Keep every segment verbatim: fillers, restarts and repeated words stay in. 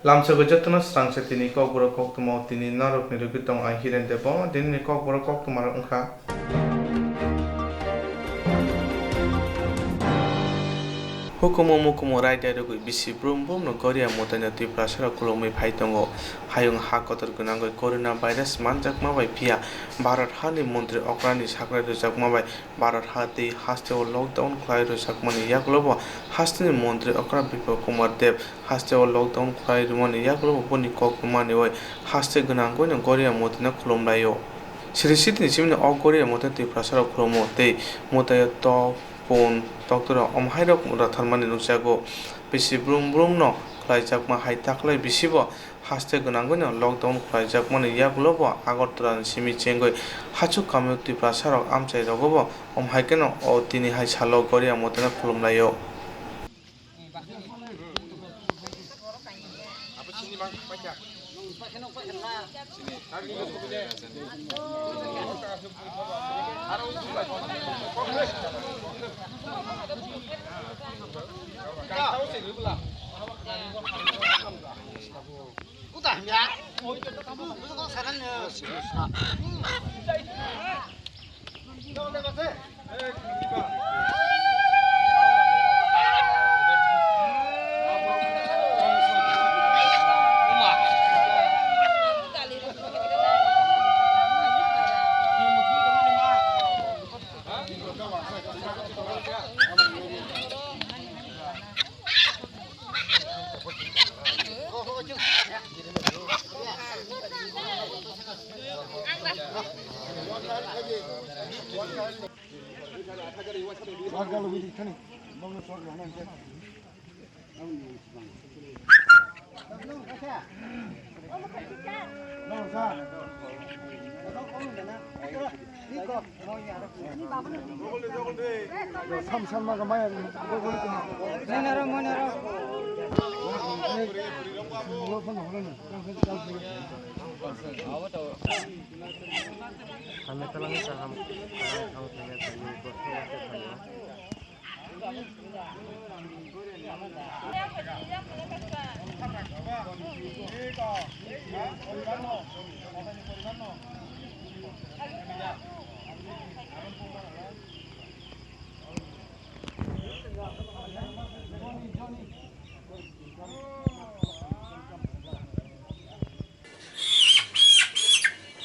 Lamsogwi jotono swrangsa tini kokborok koktwma o tini norokni rwgwi tong ang Hiren Debbarma. Dinini kokborok koktwma rok wngkha. Hukumu mukumu raida rwgwi bisi brum brum no Goria mwtaino Tiprasa rok khulumwi phai tongo. Hayung ha kotor gwnangwi corona virus manjakma bai phiya Bharat hani montri okrani sakrai rwjakma bai Bharat ha tei hasteo lockdown khlai rwjakmani yagulobo hasteni montri okra Biplab Kumar Deb hasteo lockdown khlai rwmani yagulobo boni kok rwmani oi haste gwnangwino Goria mwtaino khulumlaio. Sri Sitini simino o Goria mwtaino Tiprasarok khulumo tei mwtaio tok, pun, toktorok omhairok ratharmani nukjago. Bisi brum brumno khlaijakma hai taklai bisibo haste gwnangwino lockdown khlaijakmani yagulobo Agartala ni simi chengwi hachuk kamio Tiprasarok amchai rogobo omhaikheno o tini hai salo Goria mwtaino khulumlaio.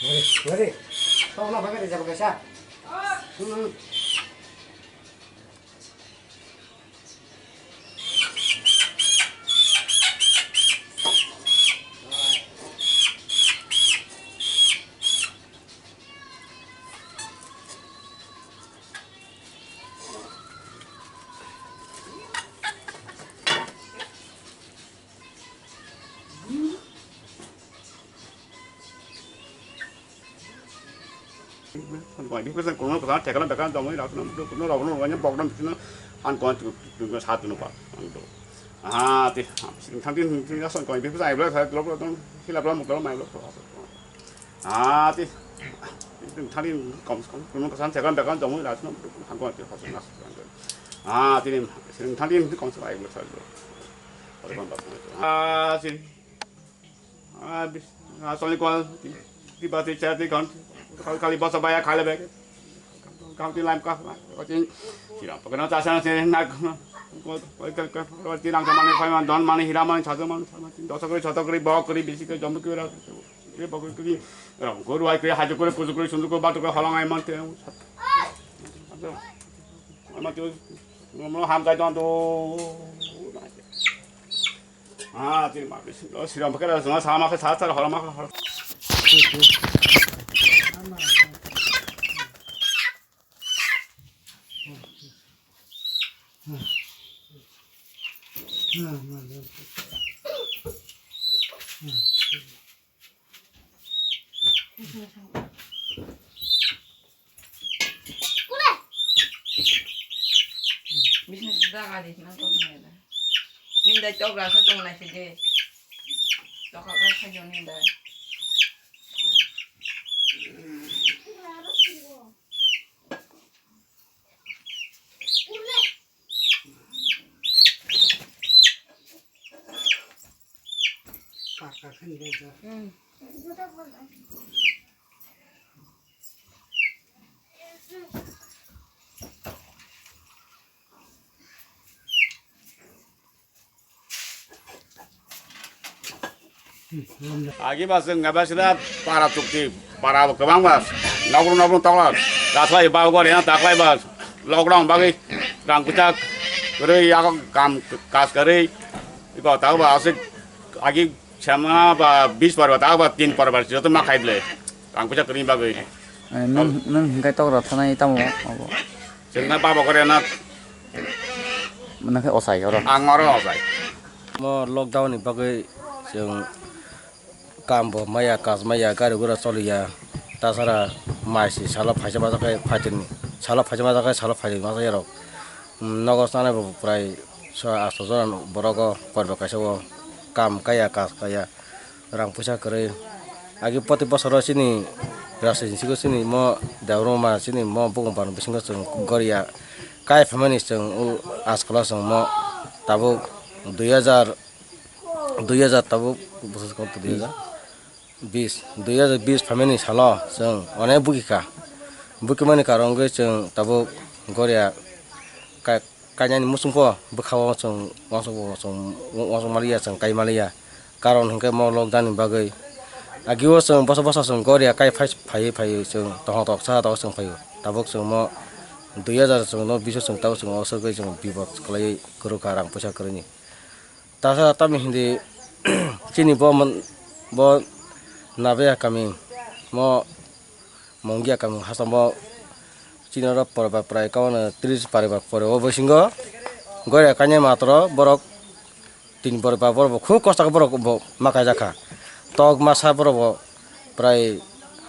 Wari, wari. Tokno bagwi rijak kaisa. Hmm. Koi bipesa kono kota thekala beka dongwi rakno kono rokno wanya bokdam bisino an kon tu tu sat no pa. Ang to. Ah, ti, sing thang tin tin son koi bipesa ai bla sa lo lo dong sila bla muk lo mai lo. Ah, ti. Tin thang tin kom kom kono kasan thekala beka dongwi rakno ang kon ti hoso nas. Ah, ti sing thang tin kom sa ai bla sa lo. Ah, ti. Ah, bis-, ah, soni kwal, ti, ti ba ti cha ti kan, kal-, kali basa baya khala bag. Kan ti lam ka, ko tin, sira, pagana ta sana se na, ko, ko, ko, ko, ko, ti lang ka mani, phai man, don mani, hira mani, chado mani, chado mani, dosa kori, chado kori, bok kori, bisi kori, jombo kori, ra, kori, bok kori, kori, ra, goru ai kori, hajo kori, pujo kori, sundu kori, batu kori, holong ai man te. Ama tu, mo ham kai don do. Ah, tini ma, lo siram pakai dah, semua sama ke sasar, hor ma hor. Business jaga di na to na da. Nindai tokra sa tong na sidi. Tokra sa jo nindai. Agi ba chwng eba sida para chukti, para kwbang ba, nokro nokro tokla, taklai ba gori na taklai ba, lockdown bagwi rang kwchak kwrwi, yak kam kaj kwrwi, iko ta ba aswk agi sama ba bis par ba ta ba tin par ba joto ma khai ble, rang kwchak kwrwi bagwi. Eh, nwng, nwng hingkai tokra thanai tamo abo? Chwng na baba gori na. Mwnakhe ochai oro. Ang oro ochai. Mo lockdown ni bagwi chwng kam bo maya, kaj maya, gari gura choliya. Tasara mai si salo phaisa ma jakai phaitini. Salo phaisa ma jakai salo phaitini ma jakai rok. Nogo sanai bo prai so asto jora borok o porba kaisa o kam kaya, kaj kaya. Rang puisa kwrwi. Agi poti bosoro chini rajniti bisingo chini mo Debbarma chini mo bukung barang bisingo chwng goriya kai phaimani chwng o ajkalo chwng mo tabuk dui hajar, dui hajar tabuk bosor kok dui hajar bis, dui hajar bis phaimani salo chwng onek bukikha. Bukimani karon wngwi chwng tabuk goriya kai, kainani muchungpho bwkhao chwng uansuk, uansuk, uansuk maliya, chwng kai maliya. Karon hinkhe mo lockdown ni bagwi. Agio chwng bosa bosa chwng goriya kai phai, phaiwi phaiwi chwng tongthok toksa tok chwng phaio. Tabuk chwng mo dui hajar chwng no biso chwng tabuk chwng o swgwi chwng bipot kwlaiwi kwrwkha rang puisa kwrwini. Tasa tamni hindi chini bo mon-, bo Nabaya kami mo Mongia kami hasamo chini oro poribar prai kabo no tris paribar pore o bisingo goriya kainai matro borok tin poribar borok bo khub kosto khe borok bo ma kaijak kha. Tok masa borok bo prai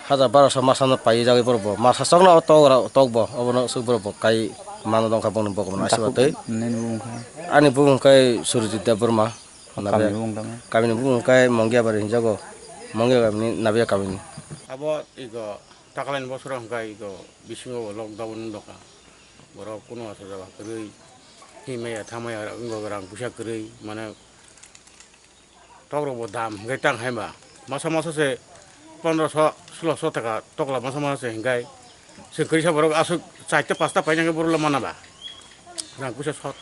hajar barosho masa no pai jagwi borok bo masa chokno o tok rok tok bo obono aswk borok bo kai mano dongkha bongni bokol mano aswk tei. Nini bumung khe? Ani bumung khe Surjit Debbarma. Kamini bumung tamo? Kamini bumung khe Mongiabari hinjago. Mongia kamini, Nabia kamini. Abo ego taklaini bosoro hwnkhe ego bisingo bo lockdown wngkha. Borok kunu asajak kwrwi himaya thamaya wngkha rang puisa kwrwi mane tokrok bo dam hwnkhe tang hai ba. Masa masa se pondroso, sulosho taka tokla masa masa se hwnkhe se kwrwisa borok aswk charta pasta paina hwnkhe borok le mana ba. Rang puisa sot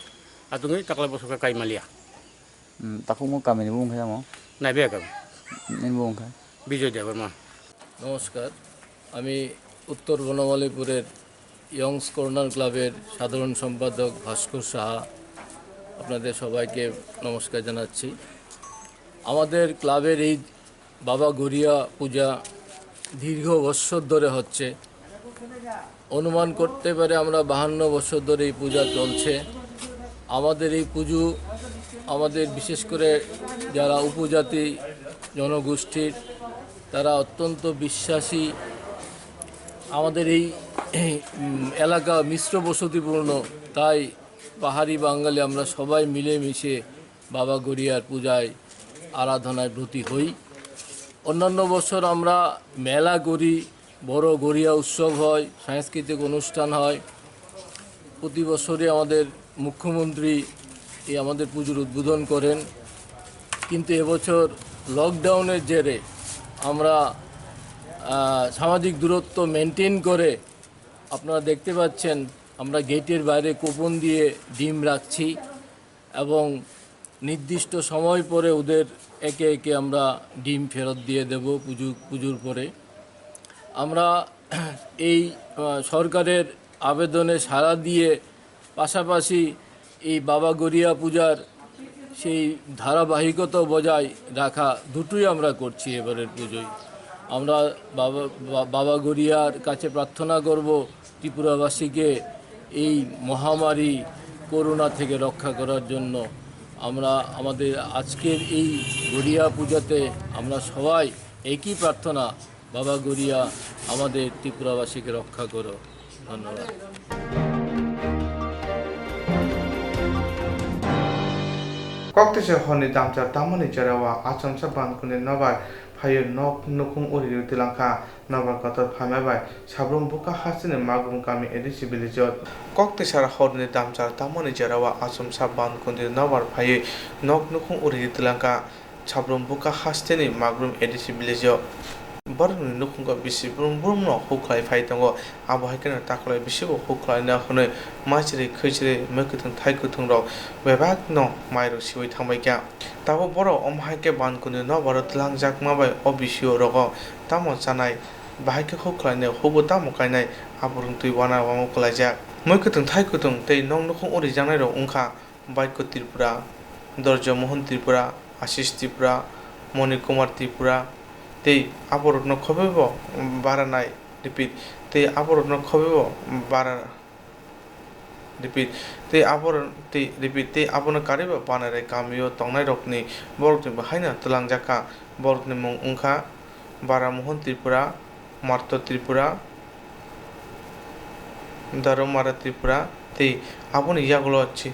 atwngwi taklai bosor khe kai maliya. Hmm, takhukmo kamini bumung khe tamo? Naibe kami. Nini bumung khe? Bijoy Debbarma. নমস্কার, আমি উত্তর বনমালীপুরের Young's corner ক্লাবের সাধারণ সম্পাদক ভাস্কর সাহা, আপনাদের সবাইকে নমস্কার জানাচ্ছি। আমাদের ক্লাবের এই বাবা গড়িয়া পূজা দীর্ঘ বৎসর ধরে হচ্ছে। অনুমান করতে পারে আমরা বাহান্ন বছর ধরে এই পূজা চলছে। আমাদের এই পুজো আমাদের বিশেষ করে যারা উপজাতি জনগোষ্ঠীর, তারা অত্যন্ত বিশ্বাসী। আমাদের এই, উম, এলাকা মিশ্র বসতিপূর্ণ, তাই পাহাড়ি বাঙালি আমরা সবাই মিলেমিশে বাবা গড়িয়ার পূজায়, আরাধনায় ব্রতী হই। অন্যান্য বছর আমরা মেলা করি, বড় গড়িয়া উৎসব হয়, সাংস্কৃতিক অনুষ্ঠান হয়। প্রতি বছরই আমাদের মুখ্যমন্ত্রী এই আমাদের পুজোর উদ্বোধন করেন, কিন্তু এবছর লকডাউনের জেরে আমরা, আহ, সামাজিক দূরত্ব মেনটেন করে, আপনারা দেখতে পাচ্ছেন, আমরা গেটের বাইরে কুপন দিয়ে ডিম রাখছি এবং নির্দিষ্ট সময় পরে ওদের একে একে আমরা ডিম ফেরত দিয়ে দেব পুজো, পুজোর পরে। আমরা এই, আহ, সরকারের আবেদনে সাড়া দিয়ে পাশাপাশি এই বাবা গড়িয়া পূজার সেই ধারাবাহিকতা বজায় রাখা, দুটোই আমরা করছি এবারের পুজোয়। আমরা বাবা, বা-, বাবা গড়িয়ার কাছে প্রার্থনা করব ত্রিপুরাবাসীকে এই মহামারী করোনা থেকে রক্ষা করার জন্য। আমরা আমাদের আজকের এই গড়িয়া পূজাতে আমরা সবাই একই প্রার্থনা, বাবা গড়িয়া আমাদের ত্রিপুরাবাসীকে রক্ষা করো। ধন্যবাদ। Koktwisa horni damchar tamoni jorao achomsa bankhungni nobar phaio nok nukhung uriui twlangkha. Nobar kotor phaima bai Sabrum Buka hasteni Magrum kami A D C village o. Koktwisa horni damchar tamoni jorao achomsa bankhungni nobar phaiwi nok nukhung uriui twlangkha. Sabrum Buka hasteni Magrum A D C village o borokni nukhungo bisi brum brum no huk khlai phai tongo. Abo hai kheno takhwlai bisi bo huk khlai na hwnwi maichwrwi khwichwrwi mwkhwtwng thai kwthwng rok bebak no mai rok siwi thangbai kha. Tabuk borok omo hai khe ban kundui nokbar o twlangjakma bai o bisi o rogo tamo chanai bahai khe huk khlainai, huk bo tamo kainai, aborok twi wana wama kwlaijak. Mwkhwtwng thai kwthwng tei nok nukhung o rijaknai rok wngkha Baikyo Tripura, Dorjo Mohon Tripura, Ashish Tripura, Moni Kumar Tripura tei aborokno khobebo baranai, repeat, tei aborokno khobebo bara, repeat, tei abor-, tei, repeat, tei abono karwibo banarai kamio tongnairokni borokni bo haino twlangjakha. Borokni mung wngkha Baramohon Tripura, Marto Tripura, Daromara Tripura tei aboni yagulo chi-,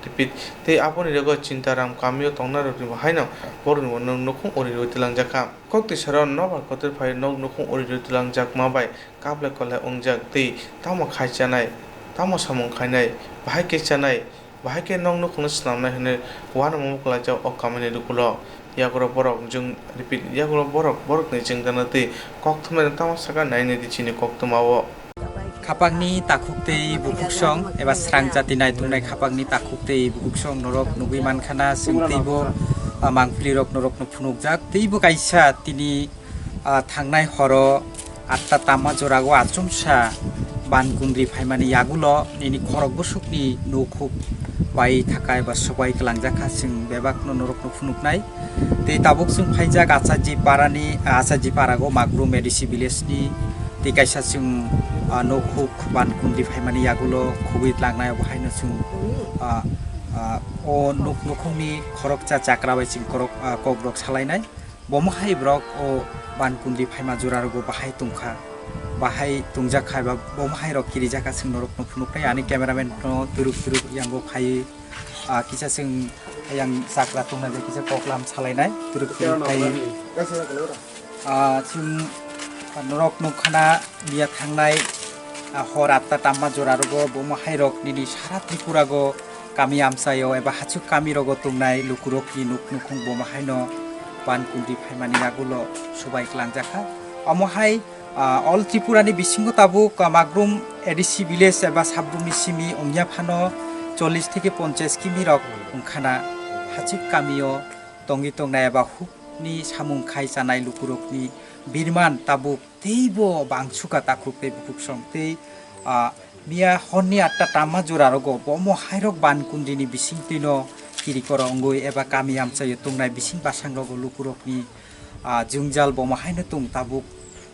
repeat, tei aboni yagulo Chintaram kamio tongnairokni bo haino borokni bo nuk-, nukhung uri rwi twlangjakha. Kok twi saro nokbar kotor phai nok nukhung uri rwi twlangjakma bai kaplai kolai wngjak tei tamo khai chanai, tamo samung khainai, bahai khe chanai, bahai khe nok nukhungno swnamnai hwnwi uanama kwlaijak o kamini lukulo. Yagulo borok jwng, repeat, yagulo borok borokni jwngdano tei kok thumnaino tamo sakha nainai di chini koktwmao. Khapangni takhuk tei bukhuksong eba srang jati naitungnai khapangni takhuk tei bukhuksong norok nugwi mankhana, chwng teibo, ah, mangpilirok norokno phunukjak. Teibo kaisa tini, ah, thangnai horo atta tamma jorago achomsa ban kundri phaimani yagulo nini khorok bwswkni nukhuk bai thakai ba swbai kwlangjakha, chwng bebakno norokno phunuknai. Tei tabuk chwng phaijak Achaji parani, Achaji parago Magrum A D C village ni. Tei kaisa chwng, ah, nukhuk ban kundri phaimani yagulo khugwi tlangnai, obo haino chwng, ah, ah, o nuk-, nukhungni khoroksa chakra bai chwng korok, ah, kokrok salainai. Bomo hai borok o ban kundri phaima jorarogo bahai tongkha, bahai tongjak khai ba bomo hai rok kirijakha chwng norokno phunuknai, ani cameraman no twrwk twrwk yango phaiwi. Ah, kisa chwng yang chakla tongna je kisa koklam salainai, twrwk twrwk phai. Ah, chwng norok nukkhana miya thangnai, ah, hor atta tamma jora rogo bomo hai rok nini sara Tripura go kami amchaio eba hachuk kami rogo tongnai lukurok ni nuk nukhung bomo haino ban kundi phaimani yagulo subai kwlangjakha. Omo hai Ah, All Tripura ni bisingo tabuk, ah, Magrum A D C village eba Sabrum ni simi wngya phano chollish theke ponchash kimi rok wngkhana. Hachik kamio tongwi tongnai eba hukni samung khai chanai lukurokni birman tabuk teibo bangsuka takhuk tei bukhuksong tei, ah, miya horni atta tamma jora rogo bomo hairok ban kundini bising twino kiri koro wngwi eba kami amchaio tongnai bising basang rogo lukurokni ah, jwngjal bomo haino tong tabuk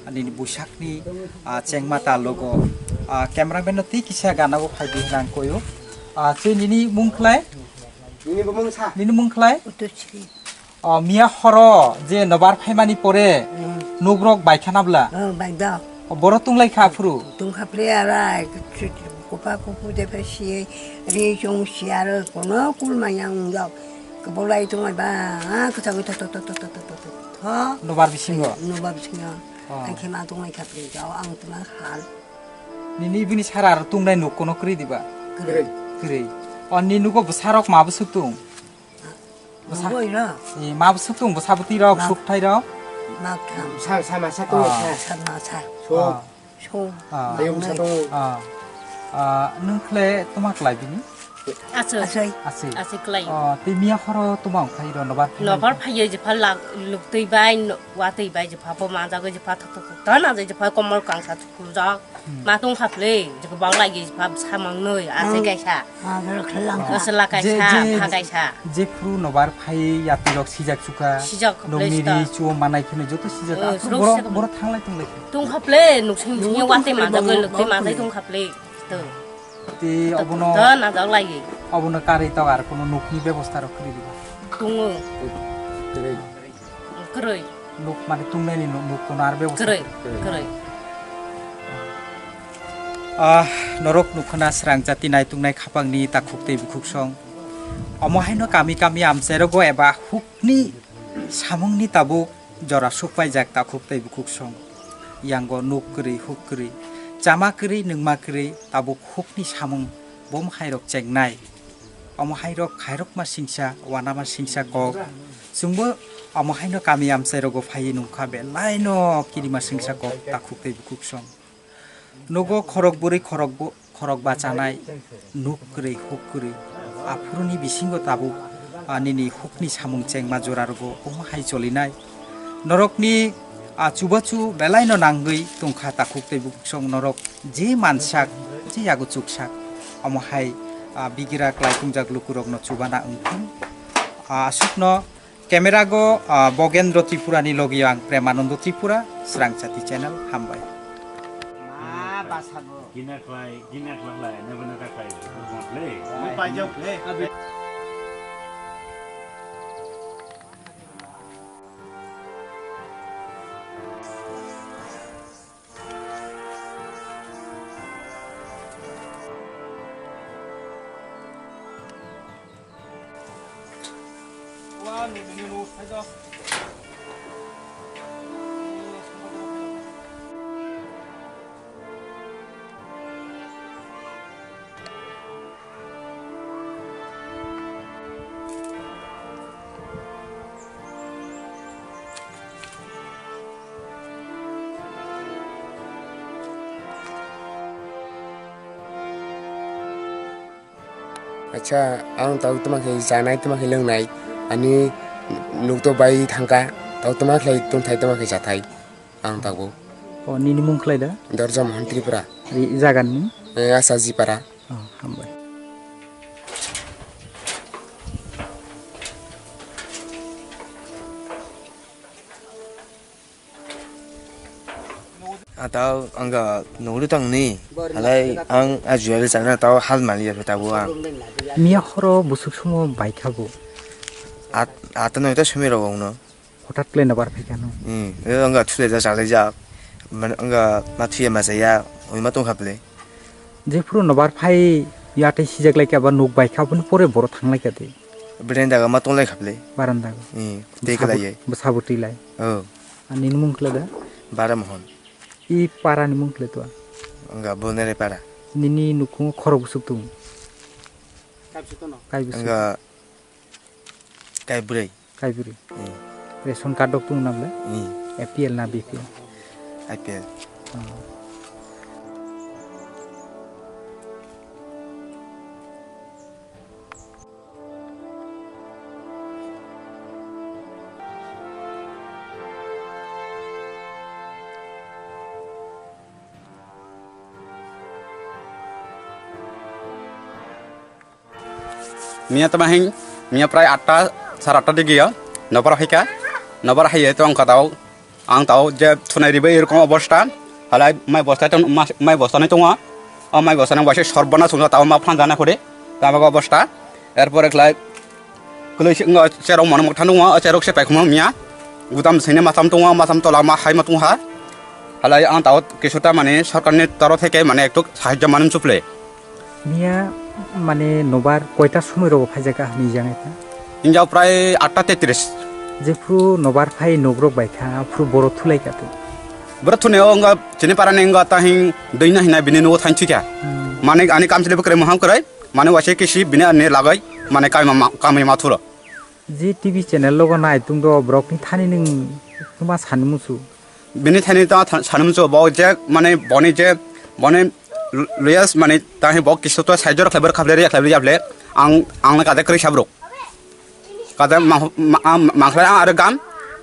nini buisakni, ah, chengma ta logo. Ah, cameraman no tei kisa gana bo phai di hinang koyo. Ah, tei nini mung khlai? Nini bo mung sa? Nini mung khlai? Utuchri. Oh, miya horo je nobar phaimani pore Hmm. nugrok baikha na bla? Oh, baikha. Oh, boro tunglai kha phuru? Tungkha ple arai, kupa kupu de phe si, ri chong si aro kono kul maya ung jok. Kebolai tongmai ba, ah, kwchangwi tho, tho, tho. Nobar bisingo? Nobar bisingo. Oh. Ang khe ma tongmai kha, pri jao, ang tongmai hal. Nini bini sara aro tongnai nuk kono kwrwi diba? Kwrwi. Kwrwi. O, ni nugo bwsarok ma bwswk tong? Bwsa-, Nugoi no? Eh, ma bwswk tong? Bwsa bwtwi rok, Ma-, sukthai rok? Ma tham. Sa, sa, ma sa tong, Ah. sa. Sa, ma sa. So. Ah. So, Ah. Ayung mangni. Sa tong. Ah. Ah, nwng khle toma klai bini? Aswk. Aswk. Aswk. Aswk klai. Ah, tei miya horo toma wngkha iro nobar phai Nobar mangkha? Phaiye jepha lak, luktwi bai, no-, watwi bai jepha bo manjagwi jepha thok thok thok. Tana jai jepha komol kangsa thukurjak. Hmm. Ma tong kha phle, jepha bang lai jepha samang noi, aswk Hmm. kaisa. Ah, boro khalang kha. Aswk la Je, kaisa, je, pha kaisa. Jephru nobar phai yatirok sijak sukha. Sijak kha Nokni phle ri sita. Chuo manai kheno joto sijak. Oh, Aphuru srok borok, sijak. Borok thanglai tonglai kha. Tong kha phle, nuk sing sing Nuk watwi tong kha manjagwi phle, luktwi nuk manjai tong tong kha phle. To. Te To, obono, to najak lai. Obono karwi tok ar kono nukni bebosta rok kwrwi diba? Tongo. Kwrwi. Kwrwi. Nuk mane tungnaini nuk, nuk kono ar bebosta Kwrwi, kwrwi. Kwrwi. Ah, norok nukhuna srang jati naitungnai khapangni takhuk tei bukhuksong. Omo haino kami kami amchairogo eba hukni samungni tabuk jora sukpaijak takhuk tei bukhuksong. Yango nuk kwrwi, huk kwrwi, chama kwrwi, nungma kwrwi, tabuk hukni samung bom hairok chengnai. Omo hairok, hairokma singsa, wanama singsa kok, Chwngbo omo haino kami amchai rogo phaiwi nungkha, belaino kirima singsa kok takhuk tei bukhuk song. Nogo khorok bwrwi khorok bo-, khorok bachanai, nuk kwrwi huk kwrwi. Aphuruni bisingo tabuk, ah, nini hukni samung chengma jora rogo omo hai cholinai. Norokni, ah, chubachu belaino nangwi tongkha takhuk tei bukhuk song norok je mansak, je yago chuksak. Omo hai, ah, bigira klai tongjak lukurokno chubana wngthung. Ah, aswkno Camera go, ah, Bogendro Tripura ni logi ang Premanando Tripura, Srangchati channel, hambai. Ma, basa bo. Gina khlai, gina khlai, nabo na khlai. Mo paijak le. Acha, ang tau tuma khe janai, tuma khe lwngnai, ani nuk to bai thangka, tau tuma khlai tongthai, tuma khe chathai, ang tabuk. O, nini mung khlai da? Dorja Mohan Tripura. Ri-, jagan ni? Eh, Asa Jipara. Oh, hambai. Atau angga nuri tang ni, halai ang ajual sana tau hal mali ya tabo ang. Miya horo busuk sumo baikha bo. At, atano ita sumi ro no. Hotat le nabar phai kano. Hmm, e angga thule ja chalai ja. Man angga mathiya ma jaya, oi ma tong khaple. Jephuru nobar phai ya tei sijak lai khe aba nuk bai kha, aboni pore boro thang lai kha de. Berenda ga ma tong lai kha ble. Baranda ga. Hmm, tei khe lai ye. Bwsa bo twi lai. Oh. Ani ni mung kla da? Bara Mohon. I para ni mung kla twa? Angga Bonere para. Nini nukhung khorok busuk tung. Kai busuk. Angga Kai bwrwi. Kai bwrwi. Hmm. Ration card rok tung na ble? Hmm. A P L na B P L? I P L. Oh. Miya tama hing, miya prai atta, sar atta digiya, nobar haika, nobar haiya tong ka tao, ang tao je thunai ribai erokom obosta, halai mai bosta tong, mai bosta nai tongo, o mai bosta nai waisa sorbona sungsa tao ma phan jana khore, tama obosta, erpore khlai, Kwlwi se wngkha cherok mano mwkthang tongo, o cherok se paikhumo wngya. Gudam sene masam tongo, masam tola ma hai ma tongha. Halai ang tao kisuta mane sorkarni torof theke mane ektuk sahajyo mano chuple. Miya mane nobar koita somoi rogo phaijak ah hinwi jang eta? Hinjao prai atta tetris. Jephru nobar phai nogrok bai kha, aphru boro thulai kha to. Boro thune o wngkha chini parani wngkha tahing dui na hinai bini nogo thain chikha. Hmm. Mane ani kamchwlwi bwkrwi moham kwrwi. Mane waisa kisi bini ani lagai mane kami ma, kami ma thuro. Je T V channel logo nai tungdo borok ni thani nwng tuma sani musu. Bini thani ta tha-, sani musu bo je mane boni je boni l-, luyas mane ta he bo kisu to sai jor khlaibar khablai ya khlaibar ya ble ang ang na kade kwrwi sabrok. Kade ma, ma, ma, ma khlai ang aro gam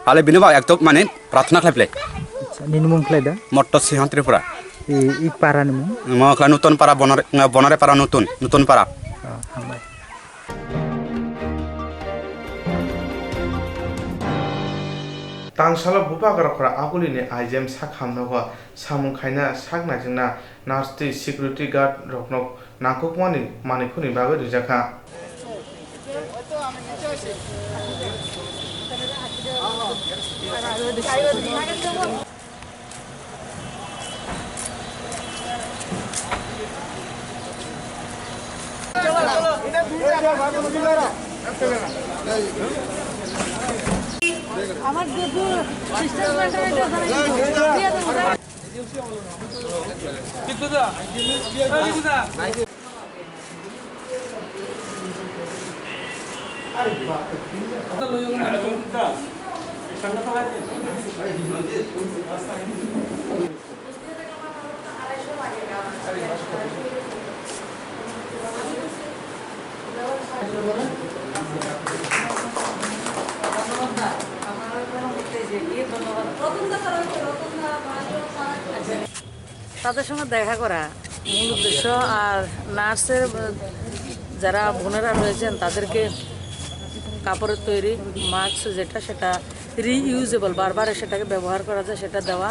hale bini ba ekto mane prarthana khlai ble. Acha, nini mung khlai da? Motto Sihan Tripura. I, i para ni mung? Mo khlai Nutun Para Bonore, Bonore Para Nutun, Nutun Para. Oh, hambai. Tangsalo bubagra khora agulini aijem sak hamnogo samung khaina sak naijwngna nurse tei security guard rokno nangkukmani manikhuni bagwi rijakha. আমার যে দু সিস্টেম তাদের সঙ্গে দেখা করা মূল উদ্দেশ্য। আর নার্সের যারা বোনেরা রয়েছেন, তাদেরকে কাপড়ের তৈরি মাস্ক, যেটা সেটা রিইউজেবল, বারবার সেটাকে ব্যবহার করা যায়, সেটা দেওয়া।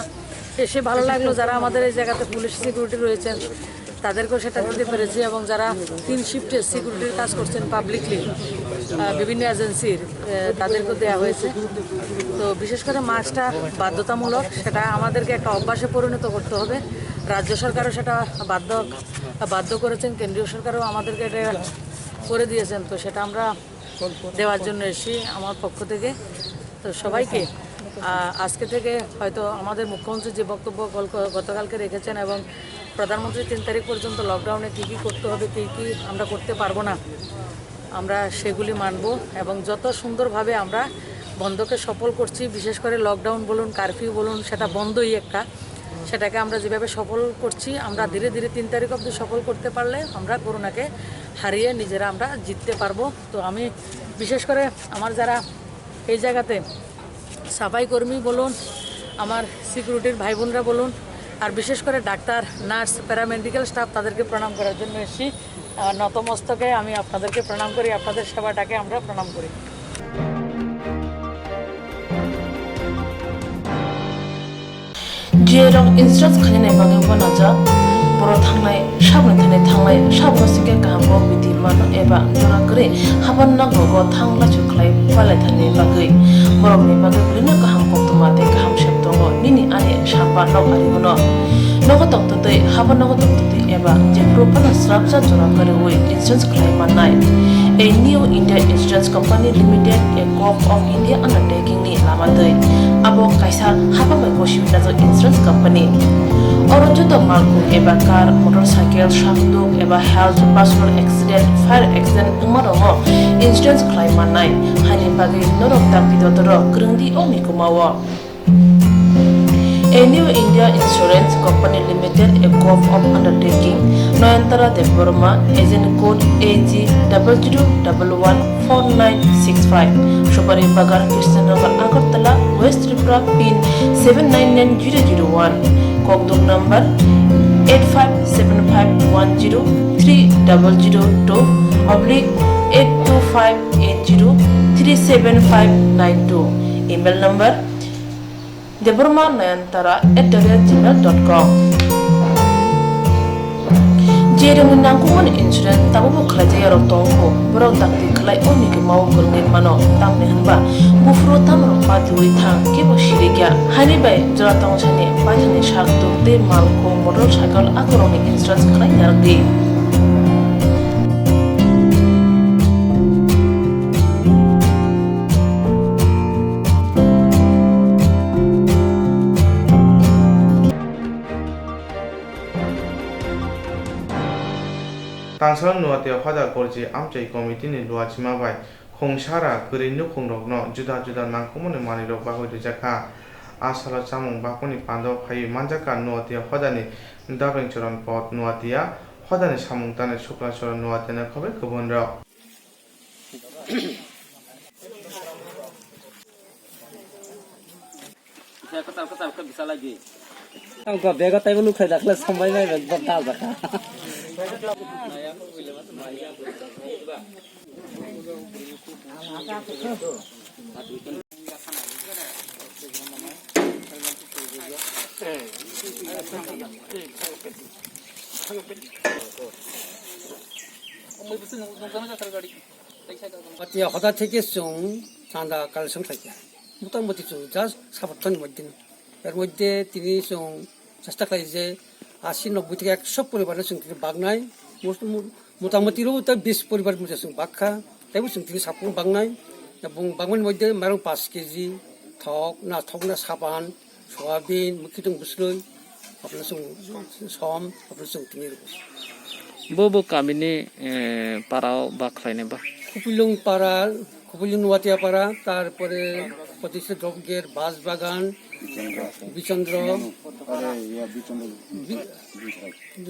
এসে ভালো লাগলো, যারা আমাদের এই জায়গাতে পুলিশ সিকিউরিটি রয়েছেন, তাদেরকেও সেটা দিতে পেরেছি। এবং যারা তিন শিফটে সিকিউরিটির কাজ করছেন পাবলিকলি, বিভিন্ন এজেন্সির, আহ, তাদেরকেও দেওয়া হয়েছে। তো বিশেষ করে মাস্কটা বাধ্যতামূলক, সেটা আমাদেরকে একটা অভ্যাসে পরিণত করতে হবে। রাজ্য সরকারও সেটা বাধ্য, বাধ্য করেছেন, কেন্দ্রীয় সরকারও আমাদেরকে এটা করে দিয়েছেন। তো সেটা আমরা দেওয়ার জন্য এসেছি আমার পক্ষ থেকে। তো সবাইকে, আহ, আজকে থেকে হয়তো আমাদের মুখ্যমন্ত্রী যে বক্তব্য গল-, গতকালকে রেখেছেন এবং প্রধানমন্ত্রী তিন তারিখ পর্যন্ত লকডাউনে কী কী করতে হবে, কী কী আমরা করতে পারবো না, আমরা সেগুলি মানব এবং যত সুন্দরভাবে আমরা বন্ধকে সফল করছি, বিশেষ করে লকডাউন বলুন, কারফিউ বলুন, সেটা বন্ধই একটা, সেটাকে আমরা যেভাবে সফল করছি, আমরা ধীরে ধীরে তিন তারিখ অবধি সফল করতে পারলে আমরা করোনাকে হারিয়ে নিজেরা আমরা জিততে পারবো। তো আমি বিশেষ করে আমার যারা এই জায়গাতে সাফাই কর্মী বলুন, আমার সিকিউরিটির ভাই বোনরা বলুন, আর বিশেষ করে ডাক্তার, নার্স, প্যারামেডিকেল স্টাফ, তাদেরকে প্রণাম করার জন্য এসেছি। আহ, নতমস্তকে আমি আপনাদেরকে প্রণাম করি, আপনাদের সেবাটাকে আমরা প্রণাম করি। Jiyarok insurance khainani bagwi uanajak, borok thangnai, saboni thani thangnai, saboni sike kaham bo bithi mano eba jora kwrwi haban nogo bo thang lachu khlai palai thani bagwi. Borokni bagwi bwlwino kaham koktwma tei kaham sep tongo, nini ani samba nok ari bono. Nogo tongtwtwi, haban nogo tongtwtwi eba jephuru phano srapsa jora kwrwi insurance khlai mannai. A New India Insurance Company Limited, a Govt of India undertaking ni lama twi. Abo kaisa hapang bai gosi najak insurance company. Oro joto malkhung eba car, motorcycle, sakduk eba health, personal accident, fire accident wngma rokno insurance khlai mannai. Haini bagwi norok dakti dotoro kwrwngdi o mikuma o. A New India Insurance Company Limited, a Govt of Undertaking, Noyantara Debbarma, agent code A G double zero double one four nine six five, Supari Bagan, Krishnanagar, Agartala, West Tripura, pin seven nine nine zero zero one, Kokduk number eight five seven five one zero three double zero two oblique eight two five eight zero three seven five nine two, email number Debbarma Nayantara at the rate gmail dot com. Jeremni nangkukmani insurance tabukbo khlaijak yarok tongkho, borok dakti khlai o mikuma o kwrwngwi mano, tamni hwnba buphuru tamrok patiui thang kebo sirikya. Haini bai jora tongsani paithakni sakduk tei malkhung motorcycle akorokni insurance khlai narwkdi. Tangsalo Nuatia Hoda Gorji Amchai Committee ni luachima bai khungsara kwrwi nukhungrokno juda juda nangkukmani manwirok bagwi rijak kha. A salo chamung bapuni pando phaiwi manjak kha Nuatia Hodani Dabeng Choron Pot Nuatia, Hodani samung tanai Sukla Choron Nuatia nokha bai kwbwnrok. Ang kha bego taibo nukhai dakhla sambai bai bai dal dakha. Nuatia Hoda theke chwng chanda collection khlaikha. Motamoti chwng just sabattoni moddhe. Er moddhe tini chwng chesta khlai je asi nobboi theke ekso poribar no chwng tini baknai. Mot-, mo-, motamoti ro ta bis poribar moddhe chwng bakha. Taibo chwng tini saphuru baknai. Bung bakmani moddhe mairung paanch keji, thok, na thok na saban, soyabin, mwkhitwng bwsrwi, abono chwng som, abono chwng tini rw. Bo bo kamini, eh, parao bak khlainai ba? Kupulung para, Kupulung Nuatia para, তারপরে প্রতিষ্ঠিত ড্রপগেট, বাঁশবাগান, বিচন্দ্র,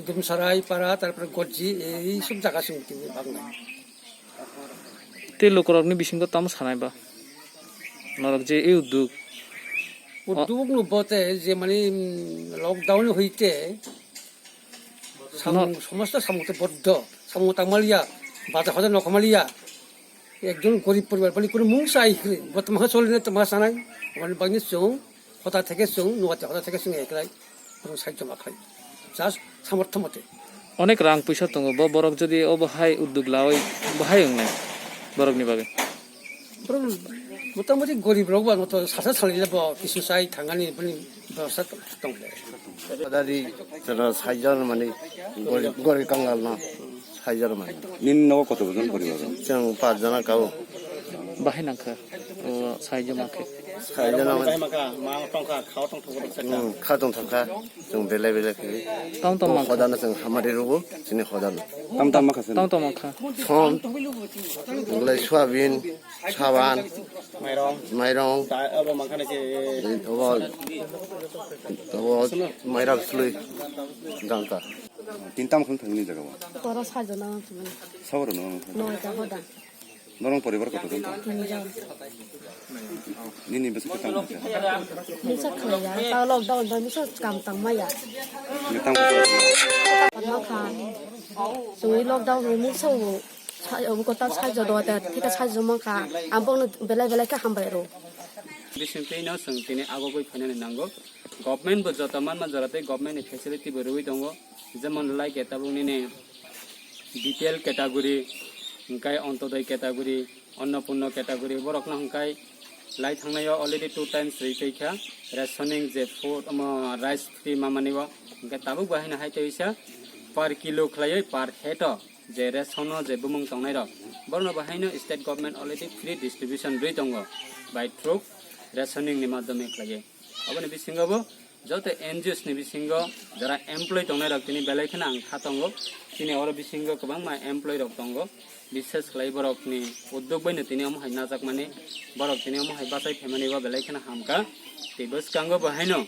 ডুমসারাই পাড়া, তারপরে গজ্জি, এইসব জায়গা শুনতে Bangla. Tei lukurokni bisingo tamo sanai ba? Norok je ei udduk. Udduk no bote je mane, mm, lockdown hoite samung, somosto samung te boddo, samung tangmaliya, bajar hoda nokmaliya. Ekjon gorib poribar bani kono mung sai kri, botma choli ne tama sanai, mane bagni sung, hoda theke sung, nuate hoda theke sung eklai, kono sai joma khai. Just samortho mote. Onek rang puisa tongo, bo borok jodi obo hai udduk lawi, bo hai wngnai borokni bagwi. Borok motamoti gorib rok ba moto sasa salai le bo kisu sai thangani bini bebosta tong le. Dari chwra saijon mani gorib, gorib kangal no saijon mani. Nini nogo koto jon poribar? Chwng pach jona kao. Bahai nangkha, o, saijon mangkhe. Saijon mani. Hmm, kha tong thangkha. Chwng belai belai khe. Tam tam mangkha. Hodano chwng hamari rugo, chini hodano. Tam tam mangkha. Tam tam mangkha. Som, belai soyabin, saban, mairong. Mairong. Da, abo mangkha na se. Abo, abo mairong sului dangka. Tin tam khon thangni jaga wa. Toro sajona thumani. Saboro no. Noita hoda. Norong poribar koto jon? Tinjon. Nini bwswk tang kha? Misa khlaiya, ta lockdown bai misa kam tang maya. Ni tang kha? Tang kha. Chwngwi lockdown bai misa o, sa-, o kota sajona do ta, thika sajona mankha. Ang bokno belai belai khe hambai rw. Bising twi no chwng tini agogwi phainani nango. Government bo joto manma jora tei government ni facility bo rwwi tongo. Jemon lai khe tabuk nini B P L category, hwnkhe Antyodoi category, Annapunna category, borokno hwnkhe lai thangnaio already two times rwi twi kha, rationing je food, omo rice free mamani o, hwnkhe tabuk bo haino hai twi sa per kilo khlaiwi per head o je ration o je bumung tongnai rok, borokno bo haino state government already free distribution rwi tongo by through rationing ni madhyome khlaiwi. Aboni bisingo bo joto N G Os ni bisingo jara employee tongnai rok tini belai kheno ang kha tongo. Chini oro bisingo kwbangma employee rok tongo. Bishes khlai borok ni uddog bai no tini omo hai najakmani, borok tini omo hai bachai phaimani bo belai kheno hamkha. Tei bwskango bo haino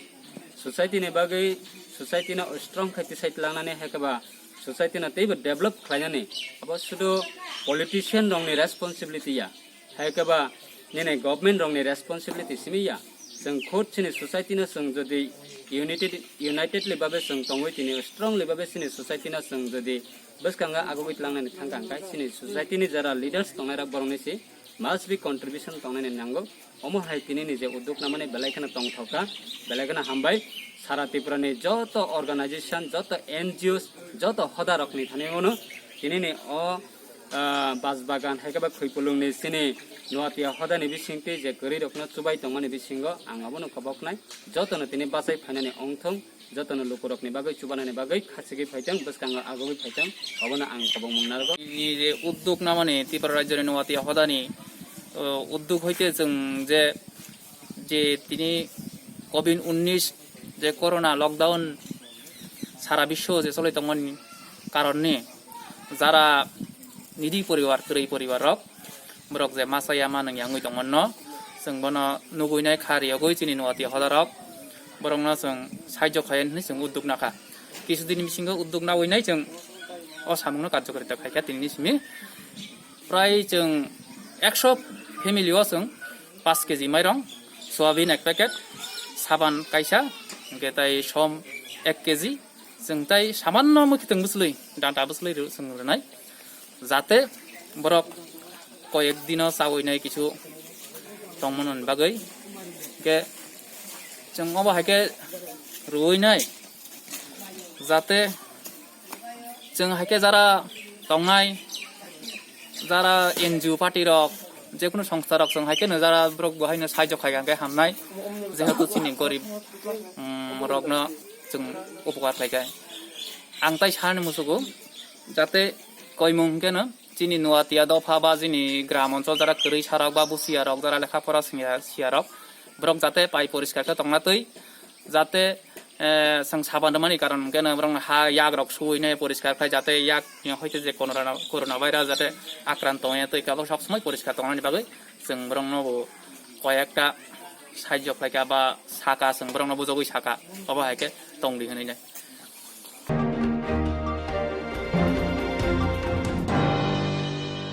society ni bagwi, society no strong khai tisai tlangnani, hai khe ba society no teibo develop khlainani abo sudu politician rok ni responsibility ya. Hai khe ba nini government rok ni responsibility simi ya. Chwng khud chini society no chwng jodi united, unitedly babe chwng tongwi tini strongly babe chini society no chwng jodi bwskango agogwi tlangnani thangkha, hwnkhe chini society ni jara leaders tongnai rok borok ni si must be contribution tongnani nango. Omo hai tini ni je uddog namani belai kheno tongthok kha, belai kheno hambai. Sara Tripura ni joto organization, joto N G Os, joto hoda rok ni thani uno tini ni o ah, Bajbagan hai khe ba Khwipulung ni chini Nuatia hoda ni bising twi je kwrwi rok no chubai tongmani bisingo ang abono koboknai, jotono tini bachai phainani ongthong, jotono lukurok ni bagwi chubanani bagwi khachigwi phaithang, bwskango agogwi phaithang, abono ang kobokmung narwgo. Ni je uddog namani Tripura rajyo ni Nuatia hoda ni, uh, uddog hoite chwng je je tini covid unnish je corona lockdown sara biswo je choli tongmani karon ni jara nidi poribar, kwrwi poribar rok, borok je masa ya ma nung yangwi tongmano, chwng bono nugwi nai kha riyogwi chini Nuatia hoda rok, borok no chwng sahajyo khai hinwi chwng uddog nakha. Kisu din bisingo uddog nawi nai chwng o samung no karjokarita khaikha tini ni simi. Prai chwng ekso family o chwng paanch K G mairong, soyabin ek packet, saban kaisa, hwnkhe tai som ek K G, chwng tai samanno mwkhitwng bwchlwi, danta bwchlwi rw-, chwng rwnai, jate borok koyek dino chawi nai kichu tongmani bagwi, hwnkhe chwng obo hai khe rwui nai. Jate chwng hai khe jara tongnai, jara N G O party rok, jekunu songstha rok chwng hai kheno jara borok bo haino sahajyo khai kha hwnkhe hamnai, jehetu chini gorib, um, rokno chwng upokar khlai kha. Ang tai sanani muchugo, jate koimung hwnkhe no chini Nuatia dopha ba chini gram onchol jara kwrwi sarok ba busiya rok, jara lekha pora singya, siya rok, borok jate pai poriskar khe tongna twi, jate Eh, chwng saban rwmani karon hwnkhe no borokno ha yak rok suwi nai poriskar khai, jate yak ni hoite je corona, corona virus jate akranto wngya twi kabo sok somoi poriskar tongnani bagwi chwng borokno bo koyekta sahajyo khlaikha ba saka, chwng borokno bujogwi saka, obo hai khe tongdi hwnwi nai.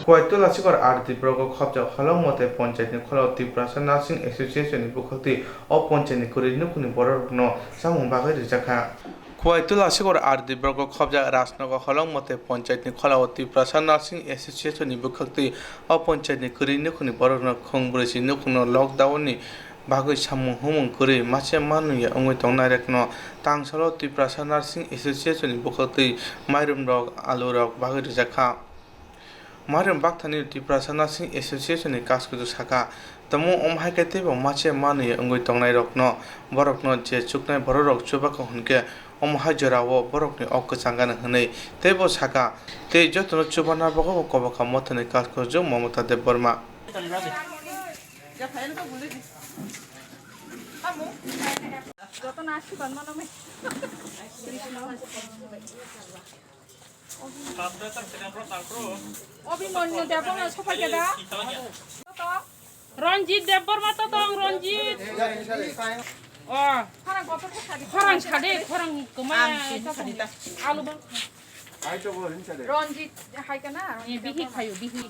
Khowai Tulasikor R D block o khopjak holong mote ponchayat ni khola o Tiprasa Nursing Association ni bwkhak twi o ponchayat ni kwrwi nukhungni borok rokno chamung bagwi rijak kha. Khowai Tulasikor R D block o khopjak Rajnagar holong mote ponchayat ni khola o Tiprasa Nursing Association ni bwkhak twi o ponchayat ni kwrwi nukhungni borok rokno khung brwi si nukhungno lockdown ni bagwi samung humung kwrwi mase manwi wngwi tongnai rokno tangsalo Tiprasa Nursing Association ni bwkhak twi mairum rok, alu rok bagwi rijak kha. Mairum bakthani Tiprasa Nursing Association ni kaskuju saka, tamo omo hai khe teibo mase manwi wngwi tongnai rokno, borokno je chuknai borok rok chubakha hwnkhe omo hai jora o borokni ok kwchang gana hwnwi teibo saka, tei jotono chubanani bagwi kobokha mothani kaskuju Mamata Debbarma. Joto na aswk mano me. Abhimanyu Debbarma sophai khe da? Ranjit Debbarma to tong, Ranjit. O. Khorang kotor khe sadi. Khorang sadi, khorang kwmai. Alu bang. Ranjit hai khe na? Eh, bihi khayo, bihi.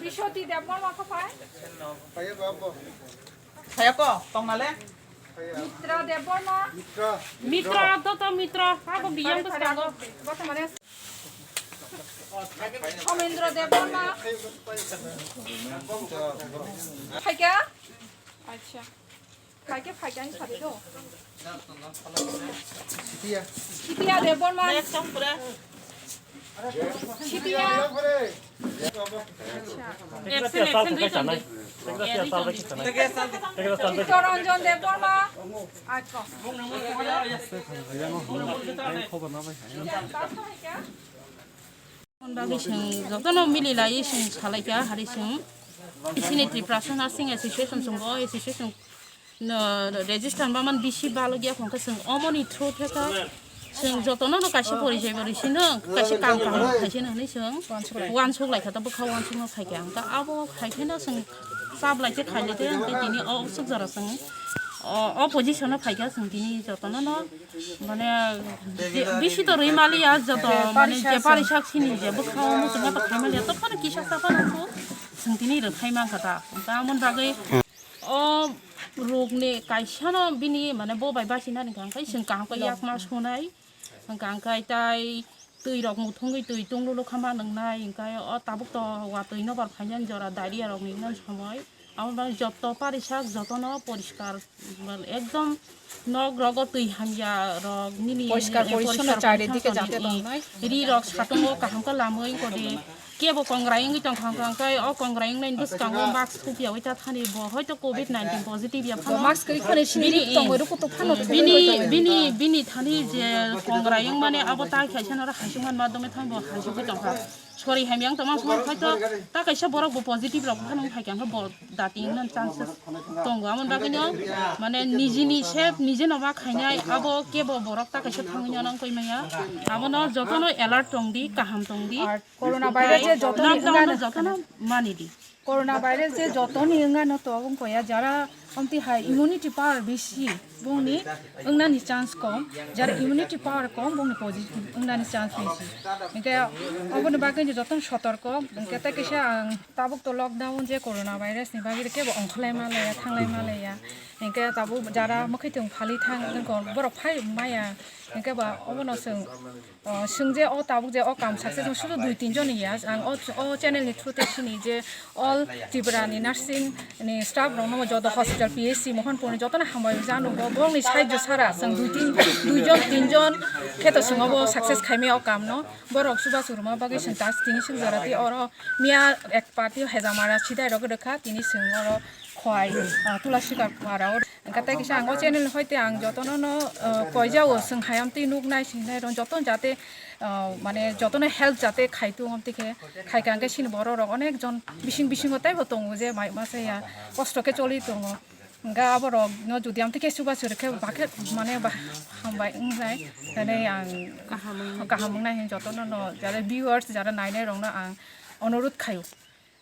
Biswati Debbarma sophai. Phaiya ko, tong nale? Mitra Debbarma. Mitra, to, to, Mitra. Abo biyang to sango. Bata mane. Somendra Debbarma. Phaikha? Acha. Phaikha, phaikha ni sari do. Sitiya Debbarma. Sitiya. Acha. Absent, absent, reason de. Chittaranjan Debbarma. Acha. Hwnba khe chwng jotono mili lai chwng salai kha, hari chwng chini Tiprasa Nursing Association chwng bo association no register ma man bisi balok ya, hwnkhe chwng omoni through khe kha chwng jotono no kaisa porijai bo risi no, kaisa kam kaham khai se no hwnwi chwng uansuk lai kha, ta bwkha uansuk no khai kha, hwnkhe abo khai khe no chwng chap lai khe khai lai khe, hwnkhe tini o swk jora chwng o, o position o phai kha chwng tini jotono no, mane, je, bisi to rwi mali ya joto, mane, je parisak sini je bwkha o muchungma to khai mali ya, to phano kisa sa phano chwng tini rwphai man kha ta, hwnkhe amoni bagwi. O rokni kaisano bini, mane, bo bai bachinani hwnkhe chwng kaham khe yakma sunai, hwnkhe tai twi rok muthungwi twi tunglulo khama nwngnai, hwnkhe o tabuk to watwi nobar phainani jora diarrhea rokni nang samoi. Amo bai joto parisak jotono poriskar, ekdom nok rogo twi hamya rok nini poriskar porichonno charidike jate tongnai. Ri rok satungo kaham khe lamwi kodi. Kebo kongrai wngwi tong kha, hwnkhe o kongrai wngnai bwskango mask hupiyaui ta thani, bo hoito covid nineteen positive ya phano. Mask kwrwi phano sini bini tongwi rukutu phano, mm, thugwi bini, tongwi bini, bini thani je kongrai wngmani abo ta khaisa noro haisuk man madome thang bo haisugwi tong kha. Sori hamya wng tongma wngkha, hoito ta kaisa borok bo positive rok phano wngkha, hwnkhe bo dating wngna chances tongo. Amoni bagwino, mane, nijini se nijeno ma khainai, abo kebo borok ta kaisa thangwi nang koi maya. Abono jotono alert tong di, kaham tong di. Corona virus je jotoni lockdown no wngano, jotono mani di. Corona virus je jotoni wngano to wng koya, jara omti hai immunity power bisi bongni wngnani chance kom, jara immunity power kom bongni positive wngnani chance bisi. Hwnkhe oboni bagwi jotono sotorko, hwnkhe tei kisa ang tabuk to lockdown je corona virus ni bagwi kebo ongkholai ma laya, thanglai ma laya. Hwnkhe tabuk jara mwkhwitwng phali thang wngkha, borok phai maya, hwnkhe ba obono chwng O, chwng je o tabuk je o kam success wng sudu dui tin jon ya, ang o, o channel ni through te sini je all Tripura ni nursing ni staff rok no joto hospital P H C Mohanpur ni joto no hambai jano bo, borok ni side sara chwng dui tin, dui jon tin jon khe to chwng obo success khaimaya o kam no, borok chubachu rwma bagwi chwng tas tini chwng jora tei oro miya ek party hejamara sidai rok rwkha tini chwng oro Khowai, ah, Tulasikar para o. Hwnkhe tei kisa ang o channel ni hoite ang jotono no, ah, koijao, chwng hayam twi nuk nai sing nai rw jotono jate, ah, mane jotono help jate khai tongo, tei khe khai kha hwnkhe chini borok rok onek jon bising bisingo teibo tongo je mai masa ya kosto khe choli tongo. Hingke aborok no jodi amtwi khe chubachu rwkhe bakhe mane ba hambai wngnai. Hwnwi ang kaham wngnai hwn jotono no jara viewers jara nainai rokno ang onurudh khaio.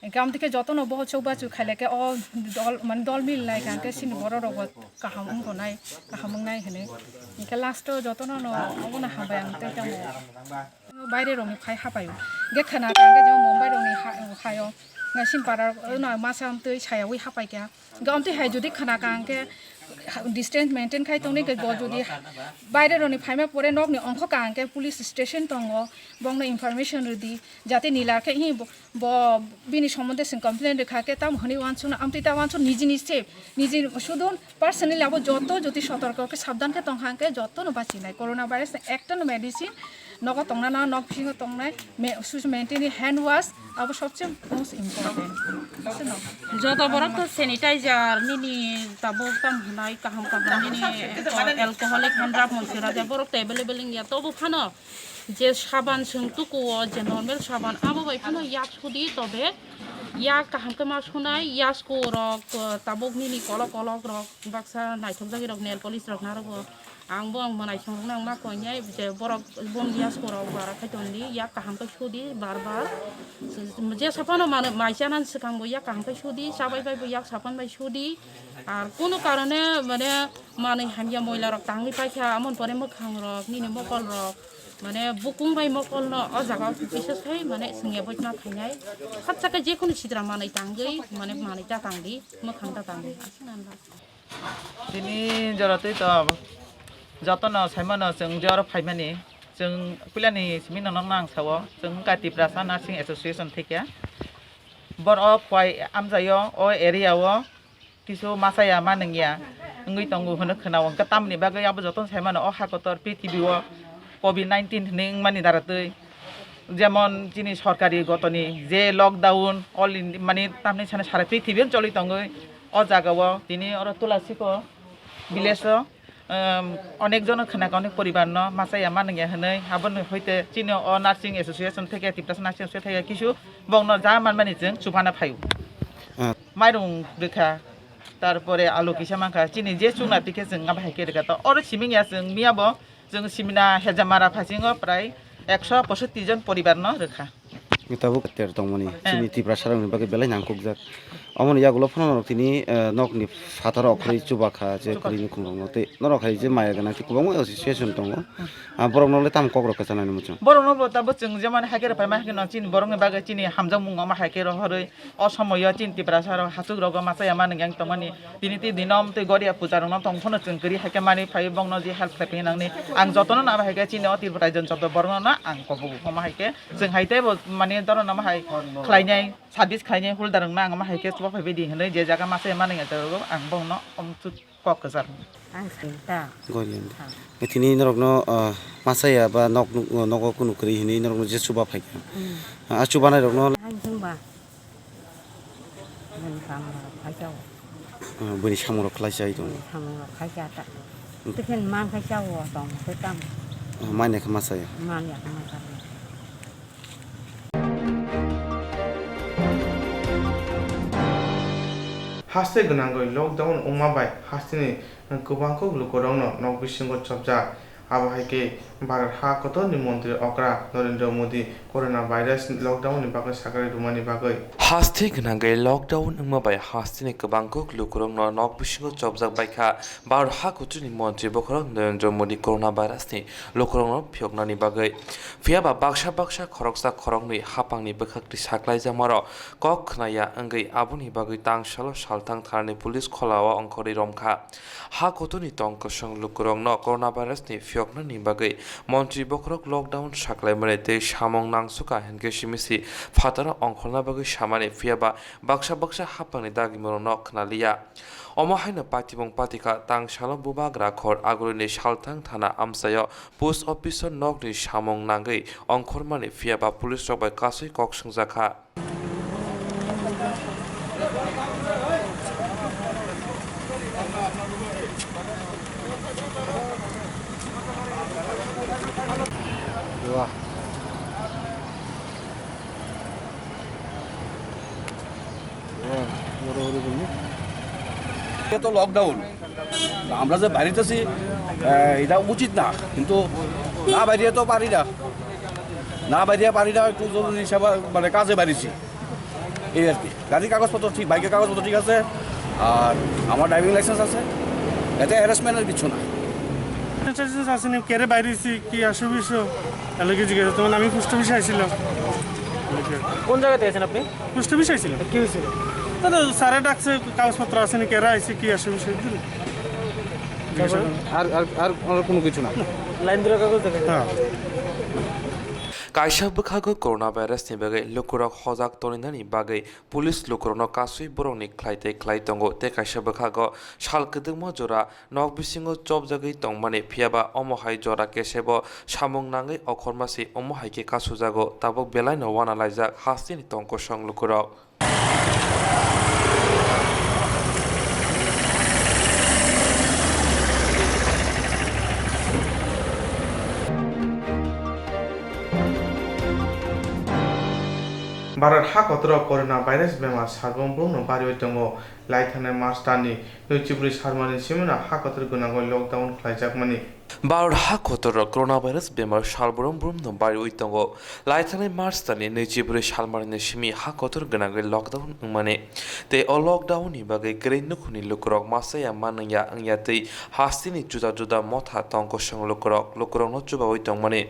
Hingke amtwi khe jotono bo chubachu khailai khe o dol mane dol mil lai kha hingke chini borok rokbo kaham wngtonai kaham wngnai hwnwi. Hingke last o jotono no obono hambai ang tei tamo. Baire rokni phai hapaio. Hingke khna kha hingke jemon Mumbai rokni ha-, haio. Hingke Simpara, o, no, masa amtwi sayawi hapai kha. Hingke amtwi hai jodi khna kha hingke ha-, distance maintain khai tongni hingke bo jodi ha-, baire rokni phaima pore nokni ongkho kha hingke police station tongo. Bongno information rwdi. Jate nila khe hi bo, bo bini somonde chwng complain rwkha khe tamo hwnwi uansukno amtwi ta uansuk nijini se. Niji sudun Personally, abo joto jodi sotorko khe sabdan khe tong kha hwnkhe jotono bachinai. Corona virus ni ekta no medicine, nogo tongnana, nok bisingo tongnai, me-, sus-, maintaining hand wash, abo sobse most important. Joto borok to sanitizer, nini tabuk tamo hwnai kaham kaham, nini, eh, alcoholic hand rub monsi raja borok to available wngya, tobo phano je saban chwng tukuo, je normal saban, abo bai phano yak sudi, tobe yak kaham khe ma sunai, yasku rok, eh, tabuk nini kolok kolok rok. Baksa naithokjagwi rok nail polish rok narwgo. Ang bo ang mwnaisong rokno ang ma koinai je borok boni yasku rok bara khai tongdi, yak kaham khe sudi bar bar. Je saphano mano mai chanani swkang bo yak kaham khe sudi, chabai bai bo yak saphan bai sudi. Ar kunu karone mane manwi hamya moila rok tangwi paikha, amoni pore mwkhang rok, nini mokol rok, mane bukung bai mokol no o jaga o bises khai mane swngya boitma khainai. Khatsa khe jekunu sitra manwi tangwi mane manwi ta tangdi, mwkhang ta tangdi. Aswk nang. Tini jora twi to jotono saimano chwng je oro phaimani, chwng puilani simi nono nang sao, chwng wngkha Tiprasa Nursing Association theke. Boro o poi amjaio o area o kisu machaya ma nungya wngwi tongo hwnwi khwnao, hwnkhe tamoni bagwi abo jotono saimano o ha kotor prithibi o covid nineteen hwnwi wngmani dara twi. Jemon chini sorkari gotoni je lockdown, all Indi-, mane tamni sano sara prithibi choli tongwi o jaga o tini oro Tulasiko village o, um, onek jono khwnaka onek poribar no machaya manungya hwnwi aboni hoite chini o nursing association theke Tiprasa nursing association theke kisu bongno ja manmani chwng chuphana phaio. Ah. Mairung rwkha, tarpore alu kisa mankha, chini je chukna tikhe chwng abo hai khe rwkha to oro simingya chwng miyabo. Chwng simina Hejamara phasingo prai ekso posotti jon poribar no rwkha. Tabuk ter tongmani, eh, chini Tiprasa rokni bagwi belai nangkukjak. Omoni yagulo phano norok tini, eh, nokni phataro okhorwi chubakha, je kwrwi nukhung rokno tei norok hai je maya gwnang tei kwbangma association tongo. Ah, borokno le tamo kok rok kwchanani muchung. Borokno bo tabuk chwng jemon hai khe rwphaima hai khe no chini borokni bagwi chini hamjakmung omo hai khe rohorwi. O somoio chini Tiprasa rok hachuk rogo machaya manung yang tongmani. Tini twi dinom twi goria puja rokno tong phano chwng kwrwi hai khe manwi phaiwi bongno je help khlai phai nangni. Ang jotono nabo hai khe chini o Tripura raijo ni joto borokno no ang kobo omo hai khe chwng hai teibo mani dono namo hai khlainai service khlainai holder rokno ang omo hai khe chuba phaibai di hinwi je jaga machaya manung yang tongwi ang bongno omchuk. Kok kwchar. Ang sinta. Gorian. Ha. Tini norokno, ah, machaya ba nok nuk-, nogo kunu kwrwi hinwi norokno je chuba phaikha. Hmm. Ah, chubanai rokno. Ang sungba. Bini samung rok khaisa o. Ah, bini samung rok khlaisa i tongo. Bini samung rok khaisa ta. Hmm. Tikhen man khaisa o tong se tam. Ah, manya khe machaya. Manya khe machaya. Haste gwnangwi lockdown wngma bai hasteni kwbangkuk lukurokno nok bisingo chopjak. Abo hai khe Bharat ha kotorni montri okra Narendra Modi corona virus lockdown ni bagwi sakari rwmani bagwi. Haste gwnangwi lockdown wngma bai hasteni kwbangkuk lukurokno nok bisingo chopjak bai kha. Bharat ha kotorni montri bokhorok Narendra Modi corona virus ni lukurokno phiyoknani bagwi. Phiya ba baksa baksa khoroksa khoroknwi haphangni bwkhaktwi saklaijakmarok kok khnaya wngwi aboni bagwi tangsalo salthang thanani police kholao ongkhorwi romkha. Ha kotorni tong kwswng lukurokno coronavirus ni phiyoknani bagwi montri bokhorok lockdown saklaimani tei samung nangsukha hinkhe simi si phataro ongkhorna bagwi samani, phiya ba baksa baksa haphangni dagimungrokno khnaliya. Omo haino patibung patikha tangsalo bubagra khor agulini salthang thana amchaio post office o nokni samung nangwi ongkhormani, phiya ba police rok bai kasui kok swngjakha. এটা তো লকডাউন, আমরা যে বাইরেতেছি, আহ, এটা উচিত না, কিন্তু না বাইরে তো পারি না, না বাইরে পারি না, একটু জরুরি সেবা, মানে, কাজে বাইরেছি, এই আর কি। গাড়ির কাগজপত্র ঠিক, বাইকের কাগজপত্র ঠিক আছে, আর আমার ড্রাইভিং লাইসেন্স আছে, এতে হ্যারাসমেন্টের কিছু না। চার্জেস আছে নি, কেরে বাইরে হইছি, কি আসু বিষয়, এলাকা জিজ্ঞাসা। তখন আমি পোস্ট অফিসে আইছিলাম। কোন জায়গাতে আছেন আপনি? পোস্ট অফিসে আইছিলাম। কি হয়েছিল? তো, তো স্যারে ডাকছে, কাগজপত্র আছে নি, কেরে আইছে, কি আসু বিষয়, বুঝলি? তারপরে? আর, আর, আর, আর কোনো কিছু না। লাইন ধরে কাগজ দেখে। হ্যাঁ। Kaisa bwkhago coronavirus ni bagwi lukurok hojak toninani bagwi police lukurokno kasui borokni khlai tei khlai tongo, tei kaisa bwkhago sal kwdwkma jora nok bisingo chopjagwi tongmani, phiyaba omo hai jora kesebo samung nangwi okhorma se omo hai khe kasujago, tabuk belaino uanalaijak hasteni tongkosong lukurok. Bharat ha kotoro corona virus bemar salbrum brumno bariwi tongo. Laithanai March talni nwichibrwi salmani simino ha kotor gwnangwi lockdown khlaijakmani. Bharat ha kotoro coronavirus bemar salbrum brumno bariwi tongo. Laithanai March talni nwichibrwi salmani simi ha kotor gwnangwi lockdown wngmani. Tei o lockdown ni bagwi kwrwi nukhungni lukurok masa ya manwng ya wngya tei hasteni juda juda motha tongkosong lukurok, lukurokno chubawi tongmani.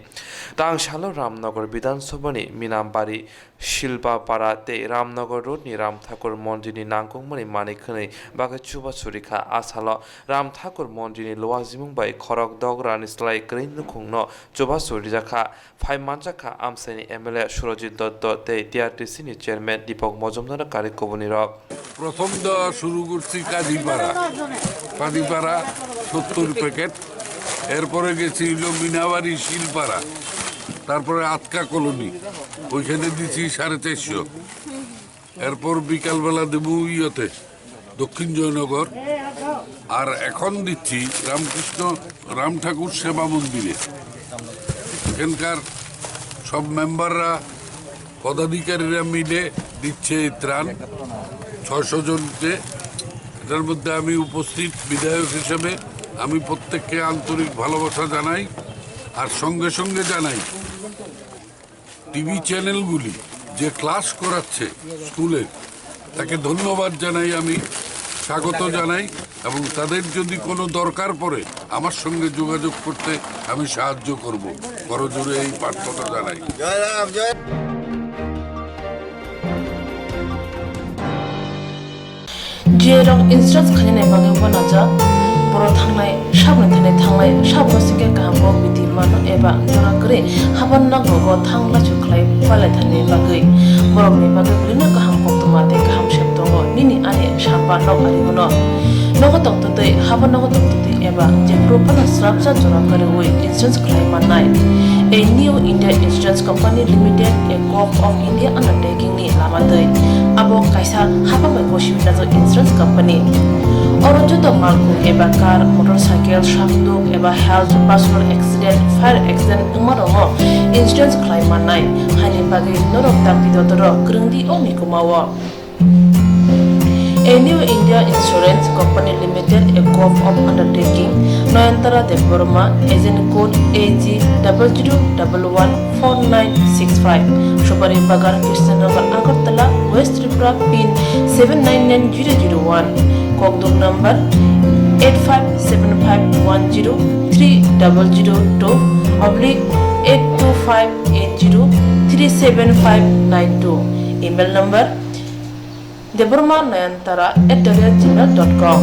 Tang salo Ramnagar Bidhan Sabhani Minambari Silpapara tei Ramnagar Road ni Ram Thakur Mondir ni nangkukmani manwi khwnwi bagwi chubachu rikha. A salo Ram Thakur Mondir ni luajimung bai khorok dograni slai kwrwi nukhungno chubachu rijakha. Phai manjakha amchaini M L A Surajit Dotto tei T R T C ni chairman Deepak Mojumdar kari kubunirok. প্রথম দেওয়া শুরু করছি কাদিপাড়া, কাদিপাড়া সত্তর প্যাকেট, এরপরে গেছি হইল মিনাবাড়ি শিলপাড়া, তারপরে আতকা কলোনি, ওইখানে দিছি সাড়ে চারশো। এরপর বিকালবেলা দেবো ইয়েতে, দক্ষিণ জয়নগর। আর এখন দিচ্ছি রামকৃষ্ণ, রাম ঠাকুর সেবা মন্দিরে। এখানকার সব মেম্বাররা, পদাধিকারীরা মিলে দিচ্ছে এই ত্রাণ ছয়শো জনকে। এটার মধ্যে আমি উপস্থিত বিধায়ক হিসেবে আমি প্রত্যেককে আন্তরিক ভালোবাসা জানাই। আর সঙ্গে সঙ্গে জানাই, টিভি চ্যানেলগুলি যে ক্লাস করাচ্ছে স্কুলের, তাকে ধন্যবাদ জানাই, আমি স্বাগত জানাই, এবং তাদের যদি কোনো দরকার পড়ে আমার সঙ্গে যোগাযোগ করতে আমি সাহায্য করব। করজোড়ে এই প্রার্থনা জানাই। Jiyerok insurance khainani bagwi uanajak. Borok thangnai, saboni thani thangnai, saboni singkhe kaham kok bidi mano eba jora kwrwi haban nokrogo thang lachu khlai palai thani bagwi. Borokni bagwi belino kaham koktwma tei kaham sep tongo. Nini ani sapa nok ari uno. Nogo tongtwtwi, haban nogo tongtwtwi eba jephuru phano srapsa jora kwrwi insurance khlai mannai. A New India Insurance Company Limited, a Govt of India undertaking ni lama twi. Abo kaisa hapangbai bosi najak insurance company. Oro joto malkhung eba car, motorcycle, sakduk eba health, personal accident, fire accident wngma rokno insurance khlai mannai. Haini bagwi norok dakti dotoro kwrwngdi o mikuma o. A New India Insurance Company Limited, a Govt of undertaking, Nayantara Debbarma, agent code A G double zero double one four nine six five, Supari Bagan, Krishnanagar, Agartala, West Tripura, pin seven nine nine zero zero one, kokduk number eight five seven five one zero three double zero two oblique eight two five eight zero three seven five nine two, email number Debbarma Nayantara at the rate gmail dot com.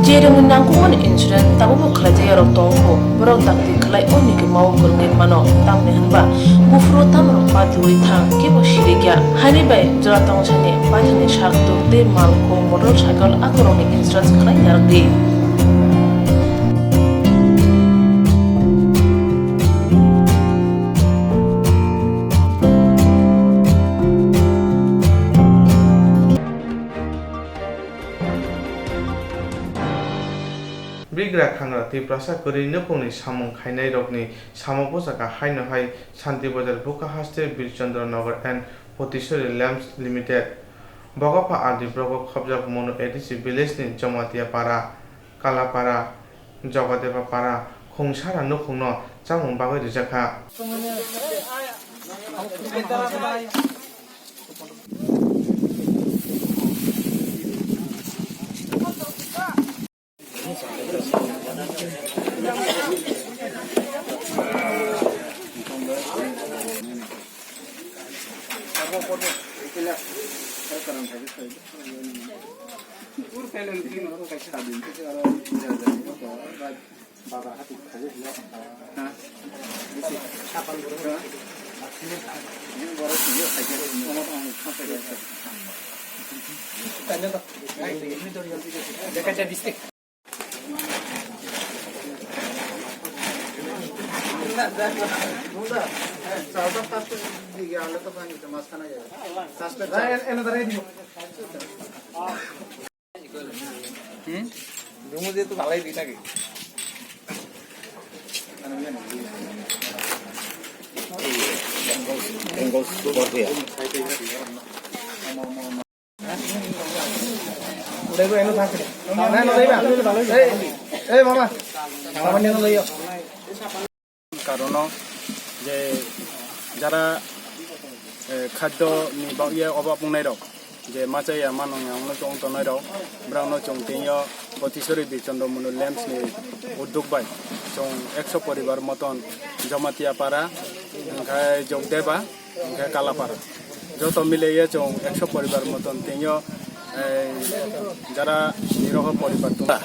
Jerwngni nangkukmani insurance tabukbo khlaijak yarok tongkho, borok dakti khlai o mikuma o kwrwngwi mano, tamni hwnba buphuru tamrok patiui thang kebo sirikya. Haini bai jora tongsani paithani sak tuk tei malkhung motorcycle akorokni insurance khlai narwkdi. Bigra khangra Tiprasa kwrwi nukhungni samung khainairokni samo bwsaka haino hai Shanti Bazar, Bukha Haste, Bir Chandra Nagar and Potiswari Lamps Limited. Bokopha R D block o khobjak Monu A D C village ni Jamatia Para, Kalapara, Jogadeba Para, Khungsara nukhungno chamung bagwi rijak kha. Hmm? Dungu je to bhalai di naki? Bengal, Bengal super player. Udah gue eno thang sini. Nah, no, udah, Bang. Hei, hei, mama. Sama ni lo yo. Karono je jara, eh, khaddo ni bagwi obab wngnai rok, je machaya manwngya wngno chong tongnai rok, borokno chwng twiyo Potisori Birchandra Monu Lamps ni uddog bai chwng ekso poribar moton Jamatia Para hwnkhe Jogdeba hwnkhe Kalapara joto mileye chwng ekso poribar moton twiyo, eh, jara niroho poribar tongo.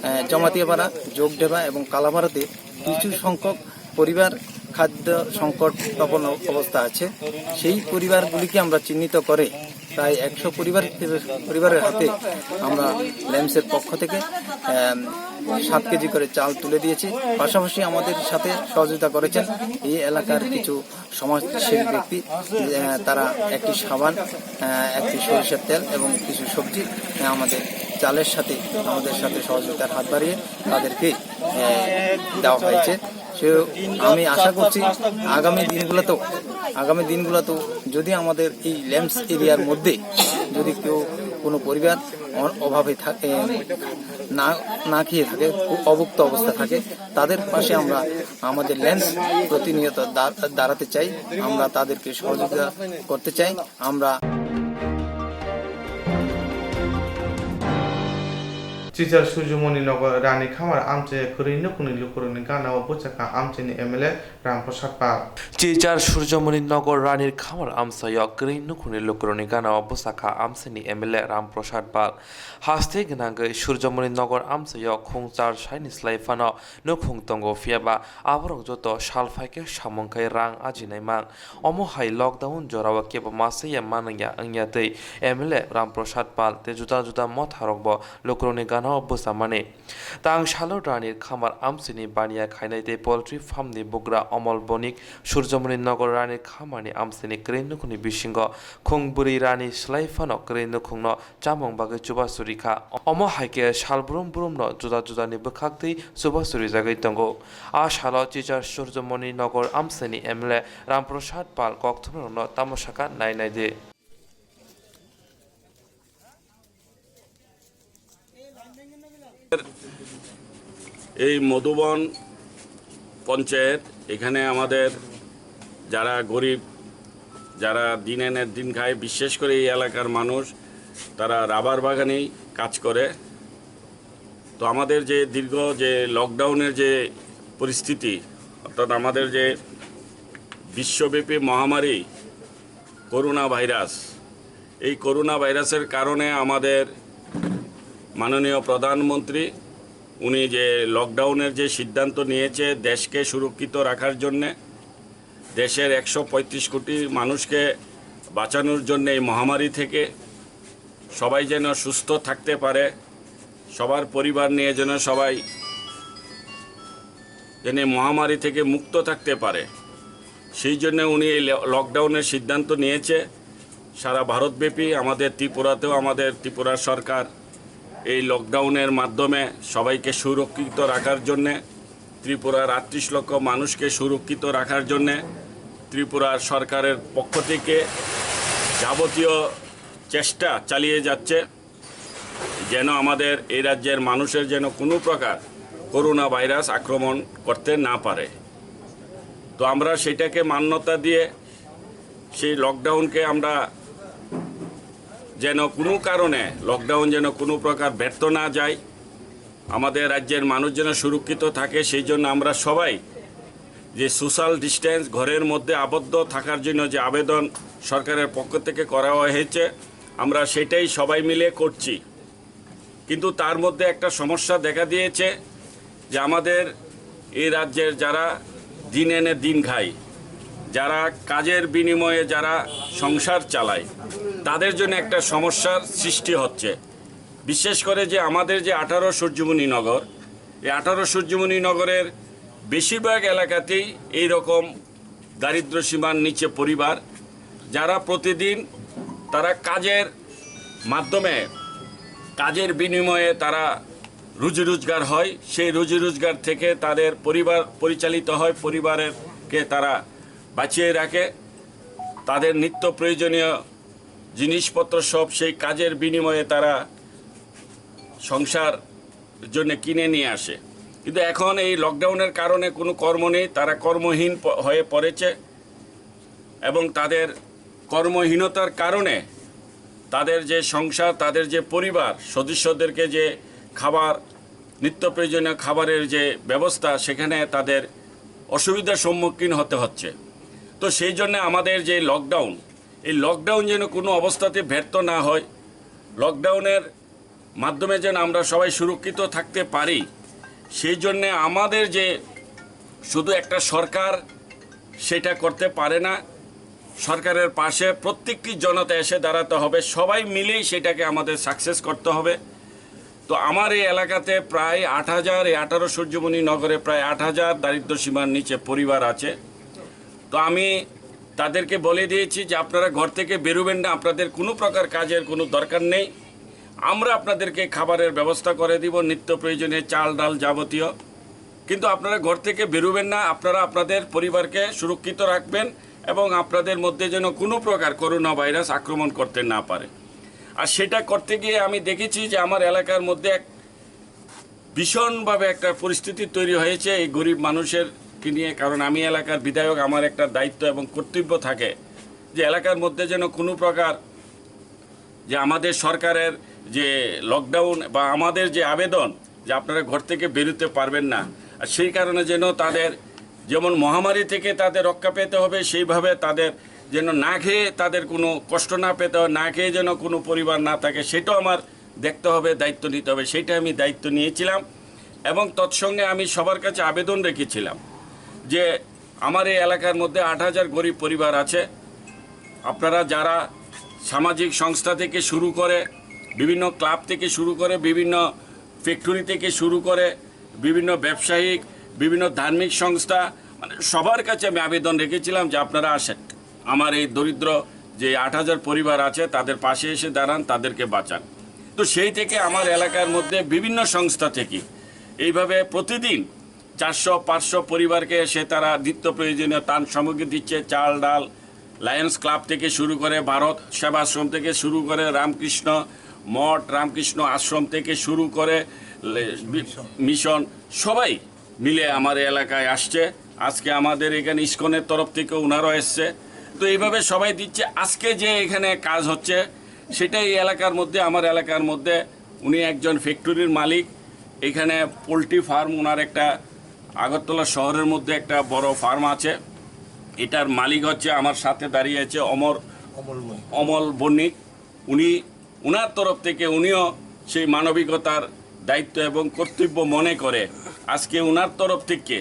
আহ, জমাতিয়াপাড়া, যোগদেবা এবং কালাপাড়াতে কিছু সংখ্যক পরিবার খাদ্য সংকটাপন্ন অবস্থা আছে। সেই পরিবারগুলিকে আমরা চিহ্নিত করে প্রায় একশো পরিবার, পরিবারের হাতে আমরা ল্যাম্পসের পক্ষ থেকে, আম, সাত কেজি করে চাল তুলে দিয়েছি। পাশাপাশি আমাদের সাথে সহযোগিতা করেছেন এই এলাকার কিছু সমাজসেবী ব্যক্তি, আহ, তারা একটি সাবান, আহ, একটি সরিষার তেল এবং কিছু সবজি, আহ, আমাদের চালের সাথে, আমাদের সাথে সহযোগিতার হাত বাড়িয়ে তাদেরকে, আহ, দেওয়া হয়েছে। সে আমি আশা করছি আগামী দিনগুলোতেও, আগামী দিনগুলোতেও যদি আমাদের এই ল্যাম্পস এরিয়ার মধ্যে যদি কেউ কোনো পরিবার অ-, অভাবে থাকে, না, না খেয়ে থাকে, খুব অভুক্ত অবস্থা থাকে, তাদের পাশে আমরা আমাদের ল্যাম্পস প্রতিনিয়ত দা-, দাঁড়াতে চাই, আমরা তাদেরকে সহযোগিতা করতে চাই। আমরা Chichar Surjomoni nogo Rani Khamar amchai kwrwi nukhungni lukurokni gana o bwchakha amchaini M L A Ram Prasad Pal. Chichar Surjomoni nogo Ranir Khamar amchaio kwrwi nukhungni lukurokni gana o bwchakha amchaini M L A Ram Prasad Pal. Haste gwnangwi Surjomoni nogo amchaio khungchar saini slai phano nukhung tongo, phiya ba aborok joto sal phaikhe samung khai rang ajinai mang. Omo hai lockdown jorao kebo masa ya manwng ya wngya tei M L A Ram Prasad Pal tei juda juda motharokbo lukurokni gana o bwchamani. Tang salo Ranir Khamar amchaini baniya khainai tei poultry farm ni bugra Omol Bonik Surjomoni nogo Ranir Khamar ni amchaini kwrwi nukhungni bisingo khung bwrwi Rani slai phano kwrwi nukhungno chamung bagwi chubachu rikha. Omo hai khe sal brum brumno juda judani bwkhaktwi chubachu rijagwi tongo. A salo Chichar Surjomoni nogo amchaini M L A Ram Prasad Pal kokthumrokno tamo sakha nai nai di. এই মধুবন পঞ্চায়েত, এখানে আমাদের যারা গরিব, যারা দিন আনে দিন খায়, বিশেষ করে এই এলাকার মানুষ, তারা রাবার বাগানেই কাজ করে। তো আমাদের যে দীর্ঘ যে লকডাউনের যে পরিস্থিতি, অর্থাৎ আমাদের যে বিশ্বব্যাপী মহামারী করোনা ভাইরাস, এই করোনা ভাইরাসের কারণে আমাদের মাননীয় প্রধানমন্ত্রী উনি যে লকডাউনের যে সিদ্ধান্ত নিয়েছে দেশকে সুরক্ষিত রাখার জন্যে, দেশের একশো পঁয়ত্রিশ কোটি মানুষকে বাঁচানোর জন্য এই মহামারী থেকে সবাই যেন সুস্থ থাকতে পারে, সবার পরিবার নিয়ে যেন সবাই যেন এই মহামারী থেকে মুক্ত থাকতে পারে, সেই জন্য উনি এই ল-, লকডাউনের সিদ্ধান্ত নিয়েছে। সারা ভারতব্যাপী আমাদের ত্রিপুরাতেও আমাদের ত্রিপুরা সরকার এই লকডাউনের মাধ্যমে সবাইকে সুরক্ষিত রাখার জন্যে, ত্রিপুরার আটত্রিশ লক্ষ মানুষকে সুরক্ষিত রাখার জন্যে ত্রিপুরা সরকারের পক্ষ থেকে যাবতীয় চেষ্টা চালিয়ে যাচ্ছে যেন আমাদের এই রাজ্যের মানুষের যেন কোনো প্রকার করোনা ভাইরাস আক্রমণ করতে না পারে। তো আমরা সেটাকে মান্যতা দিয়ে সেই লকডাউনকে আমরা যেন কোনো কারণে লকডাউন যেন কোনো প্রকার ব্যর্থ না যায়, আমাদের রাজ্যের মানুষ যেন সুরক্ষিত থাকে, সেই জন্য আমরা সবাই যে সোশ্যাল ডিস্টেন্স, ঘরের মধ্যে আবদ্ধ থাকার জন্য যে আবেদন সরকারের পক্ষ থেকে করা হয়েছে, আমরা সেটাই সবাই মিলে করছি। কিন্তু তার মধ্যে একটা সমস্যা দেখা দিয়েছে যে আমাদের এই রাজ্যের যারা দিন এনে দিন খায়, যারা কাজের বিনিময়ে যারা সংসার চালায়, তাদের জন্য একটা সমস্যার সৃষ্টি হচ্ছে। বিশেষ করে যে আমাদের যে আঠারো সূর্যমণি নগর, এই আঠারো সূর্যমণি নগরের বেশিরভাগ এলাকাতেই এই রকম দারিদ্র সীমার নিচে পরিবার, যারা প্রতিদিন তারা কাজের মাধ্যমে, কাজের বিনিময়ে তারা রুজি রোজগার হয়, সেই রুজি রোজগার থেকে তাদের পরিবার পরিচালিত হয়, পরিবারকে তারা বাঁচিয়ে রাখে, তাদের নিত্য প্রয়োজনীয় জিনিসপত্র সব সেই কাজের বিনিময়ে তারা সংসার জন্য কিনে নিয়ে আসে। কিন্তু এখন এই লকডাউনের কারণে কোনো কর্ম নেই, তারা কর্মহীন প-, হয়ে পড়েছে এবং তাদের কর্মহীনতার কারণে তাদের যে সংসার, তাদের যে পরিবার সদস্যদেরকে যে খাবার, নিত্য প্রয়োজনীয় খাবারের যে ব্যবস্থা, সেখানে তাদের অসুবিধার সম্মুখীন হতে হচ্ছে। তো সেই জন্য আমাদের যে লকডাউন, এই লকডাউন যেন কোনো অবস্থাতে ব্যর্থ না হয়, লকডাউনের মাধ্যমে যেন আমরা সবাই সুরক্ষিত থাকতে পারি, সেই জন্যে আমাদের যে শুধু একটা সরকার সেটা করতে পারে না, সরকারের পাশে প্রত্যেকটি জনতা এসে দাঁড়াতে হবে, সবাই মিলেই সেটাকে আমাদের সাকসেস করতে হবে। তো আমার এই এলাকাতে প্রায় আট হাজার, এই আঠারো সূর্যমণি নগরে প্রায় আট হাজার দারিদ্র সীমার নিচে পরিবার আছে। তো আমি তাদেরকে বলে দিয়েছি যে আপনারা ঘর থেকে বেরোবেন না, আপনাদের কোনো প্রকার কাজের কোনো দরকার নেই। আমরা আপনাদেরকে খাবারের ব্যবস্থা করে দিব, নিত্য প্রয়োজনীয় চাল, ডাল, যাবতীয়। কিন্তু আপনারা ঘর থেকে বেরোবেন না, আপনারা আপনাদের পরিবারকে সুরক্ষিত রাখবেন এবং আপনাদের মধ্যে যেন কোনো প্রকার করোনা ভাইরাস আক্রমণ করতে না পারে। আর সেটা করতে গিয়ে আমি দেখেছি যে আমার এলাকার মধ্যে এক ভীষণভাবে একটা পরিস্থিতি তৈরি হয়েছে এই গরিব মানুষের কে নিয়ে, কারণ আমি এলাকার বিধায়ক, আমার একটা দায়িত্ব এবং কর্তব্য থাকে যে এলাকার মধ্যে যেন কোনো প্রকার যে আমাদের সরকারের যে লকডাউন বা আমাদের যে আবেদন যে আপনারা ঘর থেকে বেরোতে পারবেন না, আর সেই কারণে যেন তাদের যেমন মহামারী থেকে তাদের রক্ষা পেতে হবে, সেইভাবে তাদের যেন না খেয়ে তাদের কোনো কষ্ট না পেতে হয়, না খেয়ে যেন কোনো পরিবার না থাকে, সেটাও আমার দেখতে হবে, দায়িত্ব নিতে হবে। সেটা আমি দায়িত্ব নিয়েছিলাম এবং তৎসঙ্গে আমি সবার কাছে আবেদন রেখেছিলাম যে আমার এই এলাকার মধ্যে আট হাজার গরিব পরিবার আছে, আপনারা যারা সামাজিক সংস্থা থেকে শুরু করে, বিভিন্ন ক্লাব থেকে শুরু করে, বিভিন্ন ফ্যাক্টরি থেকে শুরু করে, বিভিন্ন ব্যবসায়িক, বিভিন্ন ধার্মিক সংস্থা, মানে সবার কাছে আমি আবেদন রেখেছিলাম যে আপনারা আসেন, আমার এই দরিদ্র যে আট হাজার পরিবার আছে তাদের পাশে এসে দাঁড়ান, তাদেরকে বাঁচান। তো সেই থেকে আমার এলাকার মধ্যে বিভিন্ন সংস্থা থেকে এইভাবে প্রতিদিন চারশো পাঁচশো পরিবারকে এসে তারা নিত্য প্রয়োজনীয় ত্রাণ সামগ্রী দিচ্ছে, চাল, ডাল, লায়ন্স ক্লাব থেকে শুরু করে, ভারত সেবাশ্রম থেকে শুরু করে, রামকৃষ্ণ মঠ, রামকৃষ্ণ আশ্রম থেকে শুরু করে, লে-, বি-, মিশন, সবাই মিলে আমার এলাকায় আসছে। আজকে আমাদের এখানে ইসকনের তরফ থেকে ওনারাও এসছে। তো এইভাবে সবাই দিচ্ছে। আজকে যে এখানে কাজ হচ্ছে, সেটা এই এলাকার মধ্যে, আমার এলাকার মধ্যে, উনি একজন ফ্যাক্টরির মালিক। এখানে পোলট্রি ফার্ম ওনার একটা, আগরতলা শহরের মধ্যে একটা বড় ফার্ম আছে। এটার মালিক হচ্ছে আমার সাথে দাঁড়িয়ে আছে অমর, অমল বণিক। অমল বণিক। উনি, ওনার তরফ থেকে উনিও সেই মানবিকতার দায়িত্ব এবং কর্তব্য মনে করে আজকে ওনার তরফ থেকে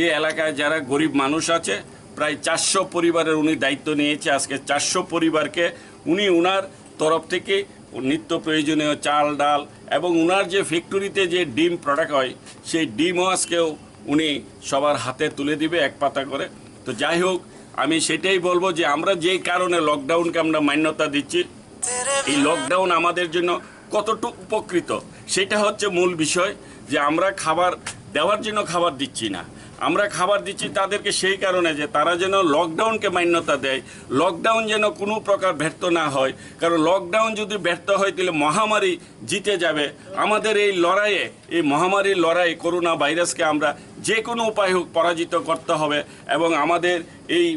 এই এলাকায় যারা গরিব মানুষ আছে, প্রায় চারশো পরিবারের উনি দায়িত্ব নিয়েছে। আজকে চারশো পরিবারকে উনি ওনার তরফ থেকে নিত্য প্রয়োজনীয় চাল, ডাল এবং ওনার যে ফ্যাক্টরিতে যে ডিম প্রোডাক্ট হয়, সেই ডিমও আজকেও উনি সবার হাতে তুলে দিবে এক পাতা করে। তো যাই হোক, আমি সেটাই বলবো যে আমরা যেই কারণে লকডাউনকে আমরা মান্যতা দিচ্ছি, এই লকডাউন আমাদের জন্য কতটুকু উপকৃত, সেটা হচ্ছে মূল বিষয়। যে আমরা খাবার দেওয়ার জন্য খাবার দিচ্ছি না, আমরা খাবার দিচ্ছি তাদেরকে সেই কারণে যে তারা যেন লকডাউনকে মান্যতা দেয়, লকডাউন যেন কোনো প্রকার ব্যর্থ না হয়, কারণ লকডাউন যদি ব্যর্থ হয় তাহলে মহামারী জিতে যাবে। আমাদের এই লড়াইয়ে, এই মহামারীর লড়াই, করোনা ভাইরাসকে আমরা যে কোনো উপায় হোক পরাজিত করতে হবে এবং আমাদের এই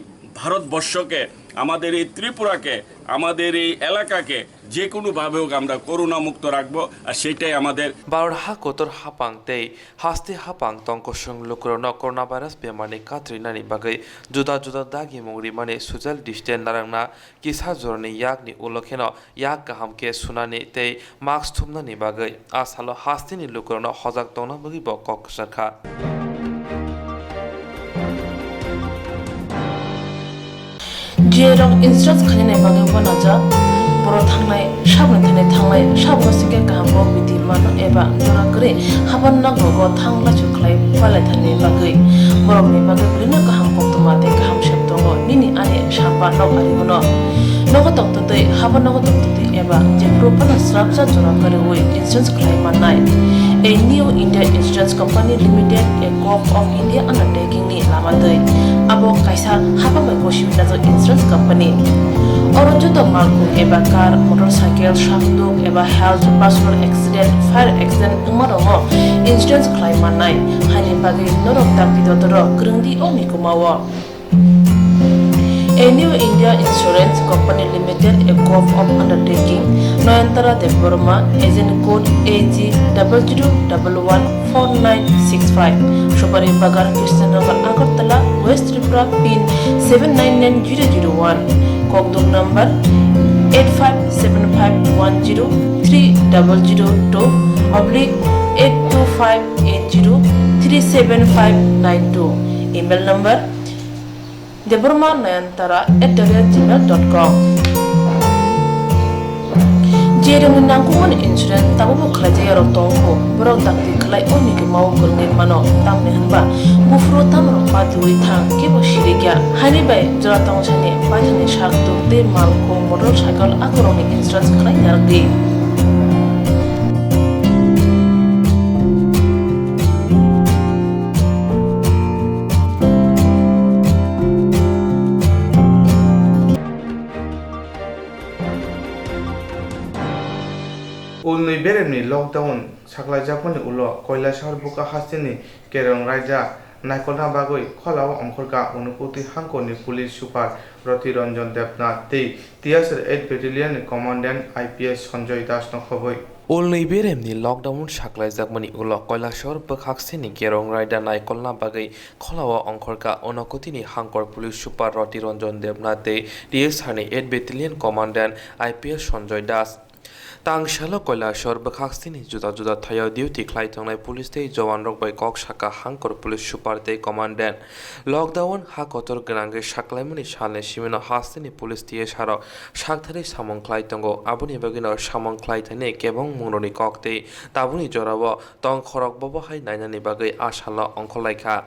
ভারতবর্ষকে, আমাদের এই ত্রিপুরাকে, আমাদের এই এলাকাকে যে কোনোভাবে হোক আমরা করোনা মুক্ত রাখবো, আর সেটাই আমাদের Bharat ha kotor hapang tei haste hapang tongkosong lukurokno coronavirus bemarni katrinani bagwi juda juda dagimung rimani social distance narwkna, kisa jorani yakni ulo kheno yak kaham khe sunani tei mask thumnani bagwi a salo hasteni lukurokno hojak tongna bagwi bo kok kwchar kha. J rok insurance khainani bagwi uanajak, borok thangnai sabni thani thangnai sabno singkhe kaham bo bidi mano eba jora kwrwi haban nok rogo thang laisu khlai palaithani bagwi. Borokni bagwi belino kaham koktwma tei kaham sep tongo nini ani samba nok ari bono. Nogo tongtwtwi, haban nogo tongtwtwi eba jephuru phano srapsa jora kwrwi insurance khlai mannai. A New India Insurance Company Limited, a Gov of India undertaking ni lama twi. Abo kaisa hapang bai gosi wngjak insurance company. Oro joto malkhung eba car, motorcycle, sakduk eba health, personal accident, fire accident wngma rokno insurance khlai mannai. Haini bagwi norok dakti dotoro kwrwng di o mikuma o. A New India Insurance Company Limited, a Gov of Undertaking, Nayantara Debbarma, agent code A G double zero double one four nine six five, Supari Bagan, Krishnanagar, Agartala, West Tripura, pin seven nine nine zero zero one, Kokduk number eight five seven five one zero three double zero two oblique eight two five eight zero three seven five nine two, email number Debbarma Nayantara at the rate gmail dot com. Jerokni nangkukmani insurance tabukbo khlaijak yarok tongkho, borok dakti khlai o mikima o kwrwngwi mano, tamni hwnba buphuru tamrok patiwi thang kebo sirikya. Haini bai jora tongsani paithakni sak tuk tei malkhung motorcycle akorokni insurance khlai narwkdi. Ulnwi beremni lockdown saklaijakmani ulo Kailasahar bwkha hasteni Kerong raida naikolna bagwi Kholao ongkhorkha Unakoti hangkorni police super Roti Ranjan Debnath tei T S R eight Battalion ni Commandant I P S Sanjoy Das no khobwi. Ulnwi beremni lockdown saklaijakmani ulo Kailasahar bwkhaksini Kerong raida naikolna bagwi Kholao ongkhorkha Unakotini hangkor police super Roti Ranjan Debnath tei T S R ni eight Battalion Commandant I P S Sanjoy Das. Tangsalo Kailasahar bwkhaksini juda juda thaio duty khlai tongnai police tei jowanrok bai kok sakha hangkor police super tei commandant. Lockdown ha kotor gwnangwi saklaimani salni simino hasteni police T S R rok sakthari samung khlai tongo. Aboni bagwino samung khlai thani kebong mungrokni kok tei tabukni jorao tong khorok bobo hai nainani bagwi a salo ongkhorlaikha.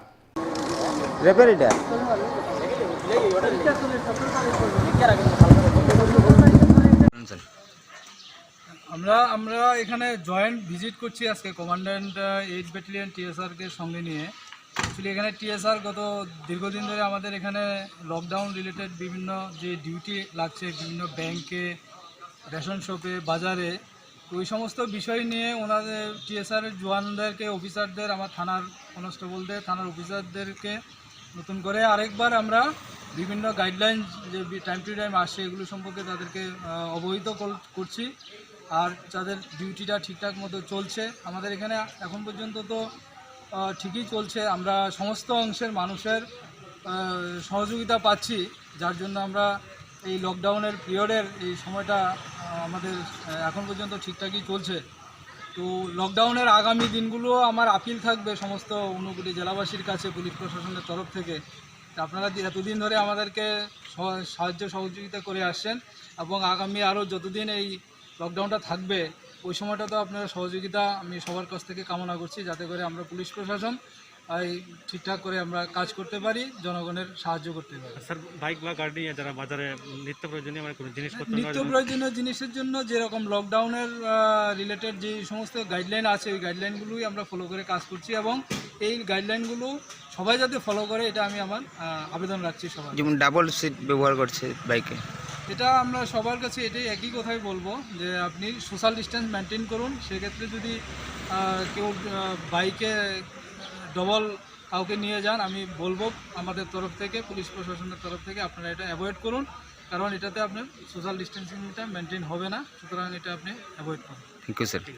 Referee da. আমরা আমরা এখানে joint visit করছি আজকে commandant eight battalion TSR কে সঙ্গে নিয়ে। অ্যাকচুয়ালি এখানে টিএসআর গত দীর্ঘদিন ধরে আমাদের এখানে লকডাউন রিলেটেড বিভিন্ন যে ডিউটি লাগছে, বিভিন্ন ব্যাংকে, রেশন শপে, বাজারে, তো ওই সমস্ত বিষয় নিয়ে ওনাদের টিএসআর জওয়ানদেরকে, অফিসারদের, আমার থানার কনস্টেবলদের, থানার অফিসারদেরকে নতুন করে আরেকবার আমরা বিভিন্ন গাইডলাইন যে টাইম টু টাইম আসছে, এগুলো সম্পর্কে তাদেরকে আহ, অবহিত কর- করছি। আর তাদের ডিউটিটা ঠিকঠাক মতো চলছে। আমাদের এখানে এখন পর্যন্ত তো আহ, ঠিকই চলছে। আমরা সমস্ত অংশের মানুষের আহ, সহযোগিতা পাচ্ছি, যার জন্য আমরা এই লকডাউনের পিরিয়ডের এই সময়টা আহ, আমাদের আহ, এখন পর্যন্ত ঠিকঠাকই চলছে। তো লকডাউনের আগামী দিনগুলো আমার আপিল থাকবে সমস্ত ঊনকোটি জেলাবাসীর কাছে পুলিশ প্রশাসনের তরফ থেকে। তো আপনারা যে এতদিন ধরে আমাদেরকে সহ- সাহায্য সহযোগিতা করে আসছেন এবং আগামী আরও যতদিন এই লকডাউনটা থাকবে, ওই সময়টা তো আপনারা সহযোগিতা আমি সবার কাছ থেকে কামনা করছি, যাতে করে আমরা পুলিশ প্রশাসন এই ঠিকঠাক করে আমরা কাজ করতে পারি, জনগণের সাহায্য করতে পারি। স্যার, বাইক বা গাড়ি নিয়ে যারা বাজারে নিত্য প্রয়োজনীয় মানে কোনো জিনিসপত্র নেওয়ার নিত্য জন্য প্রয়োজনীয় জিনিসের জন্য যেরকম লকডাউনের, আহ, রিলেটেড যে সমস্ত গাইডলাইন আছে, ওই গাইডলাইনগুলোই আমরা ফলো করে কাজ করছি এবং এই গাইডলাইনগুলো সবাই যাতে ফলো করে, এটা আমি আমার, আহ, আবেদন রাখছি সবার কাছে। যেমন ডাবল সিট ব্যবহার করছে বাইকে। এটা আমরা সবার কাছে এটাই একই কথাই বলবো যে আপনি সোশ্যাল ডিস্টেন্স মেনটেন করুন। সেক্ষেত্রে যদি, আহ, কেউ, আহ, বাইকে ডবল কাউকে নিয়ে যান, আমি বলবো আমাদের তরফ থেকে, পুলিশ প্রশাসনের তরফ থেকে, আপনারা এটা অ্যাভয়েড করুন, কারণ এটাতে আপনার সোশ্যাল ডিস্টেন্সিংটা মেনটেন হবে না, সুতরাং এটা আপনি অ্যাভয়েড করুন। Thank you, sir.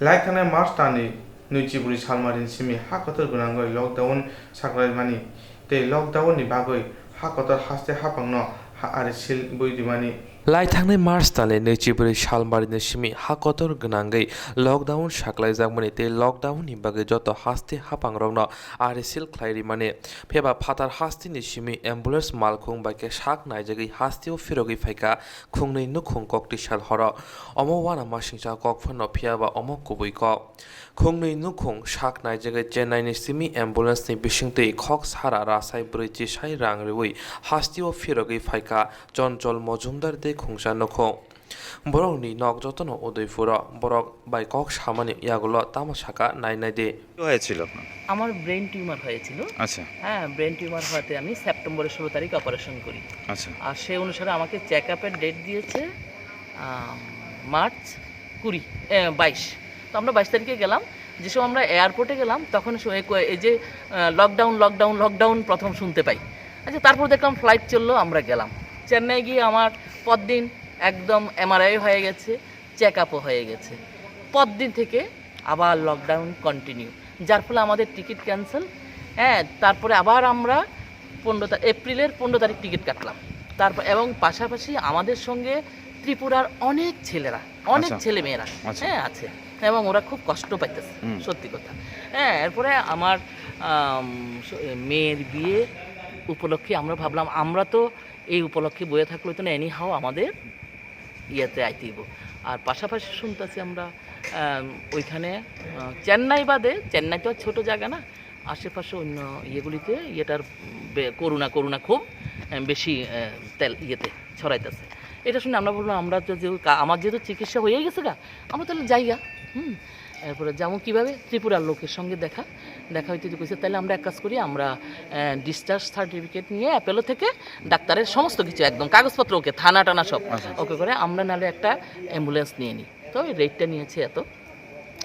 Lai thangnai March talni nwichi bwrwi salmarini simi ha kotor gwnangwi lockdown saklaimani tei lockdown ni bagwi ha kotor haste hapangno ha ari sil bui dimani. Lai thangnai March talni nwichi bwrwi salmarini simi ha kotor gwnangwi lockdown saklaijakmani tei lockdown ni bagwi joto haste hapangrokno ari sil khlai rimani. Pheba phatar hasteni simi ambulance malkhung bai khe sak naijagwi hasteo phirogwi phaikha khungnwi nukhung kokti sal horo. Omo uanamasingcha kok phano, phiyaba omo kubui kok. Khungnwi nukhung sak naijagwi Chennai ni simi ambulance ni bisingtwi khok sara rasai bwrwi chisai rang riwi hasteo phirogwi phaikha Chonchol Mojumdar tei khungsa nukhung. Borokni nok jotono Udaipuro, borok bai kok samani yagulo tamo saka nai nai di. কি হয়েছিল আপনার? আমার brain tumour হয়েছিল। আচ্ছা। হ্যাঁ, brain tumour হওয়াতে আমি সেপ্টেম্বরের ষোলো তারিখ অপারেশন করি। আচ্ছা। আর সেই অনুসারে আমাকে চেক আপের ডেট দিয়েছে, আম, মার্চ কুড়ি, এ, বাইশ। তো আমরা বাইশ তারিখে গেলাম। যে সময় আমরা এয়ারপোর্টে গেলাম, তখন সু-, এ, কো-, এই যে, আহ, লকডাউন, লকডাউন, লকডাউন প্রথম শুনতে পাই। আচ্ছা, তারপর দেখলাম ফ্লাইট চললো, আমরা গেলাম। চেন্নাই গিয়ে আমার পরদিন একদম এমআরআই হয়ে গেছে, চেক আপও হয়ে গেছে। পরদিন থেকে আবার লকডাউন কন্টিনিউ, যার ফলে আমাদের টিকিট ক্যান্সেল। হ্যাঁ, তারপরে আবার আমরা পনেরো তা-, এপ্রিলের পনেরো তারিখ টিকিট কাটলাম। তারপর এবং পাশাপাশি আমাদের সঙ্গে ত্রিপুরার অনেক ছেলেরা, অনেক আচ্ছা। ছেলেমেয়েরা, আচ্ছা। হ্যাঁ, আছে এবং ওরা খুব কষ্ট পাইতেছে, হুম। সত্যি কথা। হ্যাঁ, এরপরে আমার, আম, স-, মেয়ের বিয়ে উপলক্ষে আমরা ভাবলাম, আমরা তো এই উপলক্ষে বয়ে থাকলে তো না, এনি হাও আমাদের ইয়েতে আইতে হইব। আর পাশাপাশি শুনতেছি আমরা, আম, ওইখানে, আহ, চেন্নাই বাদে, চেন্নাই তো আর ছোট জায়গা না, আশেপাশে অন্য ইয়েগুলিতে ইয়েটার বে-, করোনা, করোনা খুব, আহ, বেশি, আহ, তেল ইয়েতে ছড়াইতেছে। এটা শুনে আমরা বললাম, আমরা তো যেহেতু কা-, আমার যেহেতু চিকিৎসা হয়েই গেছে গা, আমরা তাহলে যাই গা। হুম, এরপরে যাবো কীভাবে? ত্রিপুরার লোকের সঙ্গে দেখা, দেখা হইতে হইতে কইছে, "তাহলে আমরা এক কাজ করি, আমরা, আহ, ডিসচার্জ সার্টিফিকেট নিয়ে অ্যাপোলো থেকে ডাক্তারের সমস্ত কিছু একদম কাগজপত্র ওকে, থানা টানা সব আচ্ছা, আচ্ছা। ওকে করে আমরা নাহলে একটা অ্যাম্বুলেন্স নিয়ে নিই।" তো এই রেটটা নিয়েছে এত।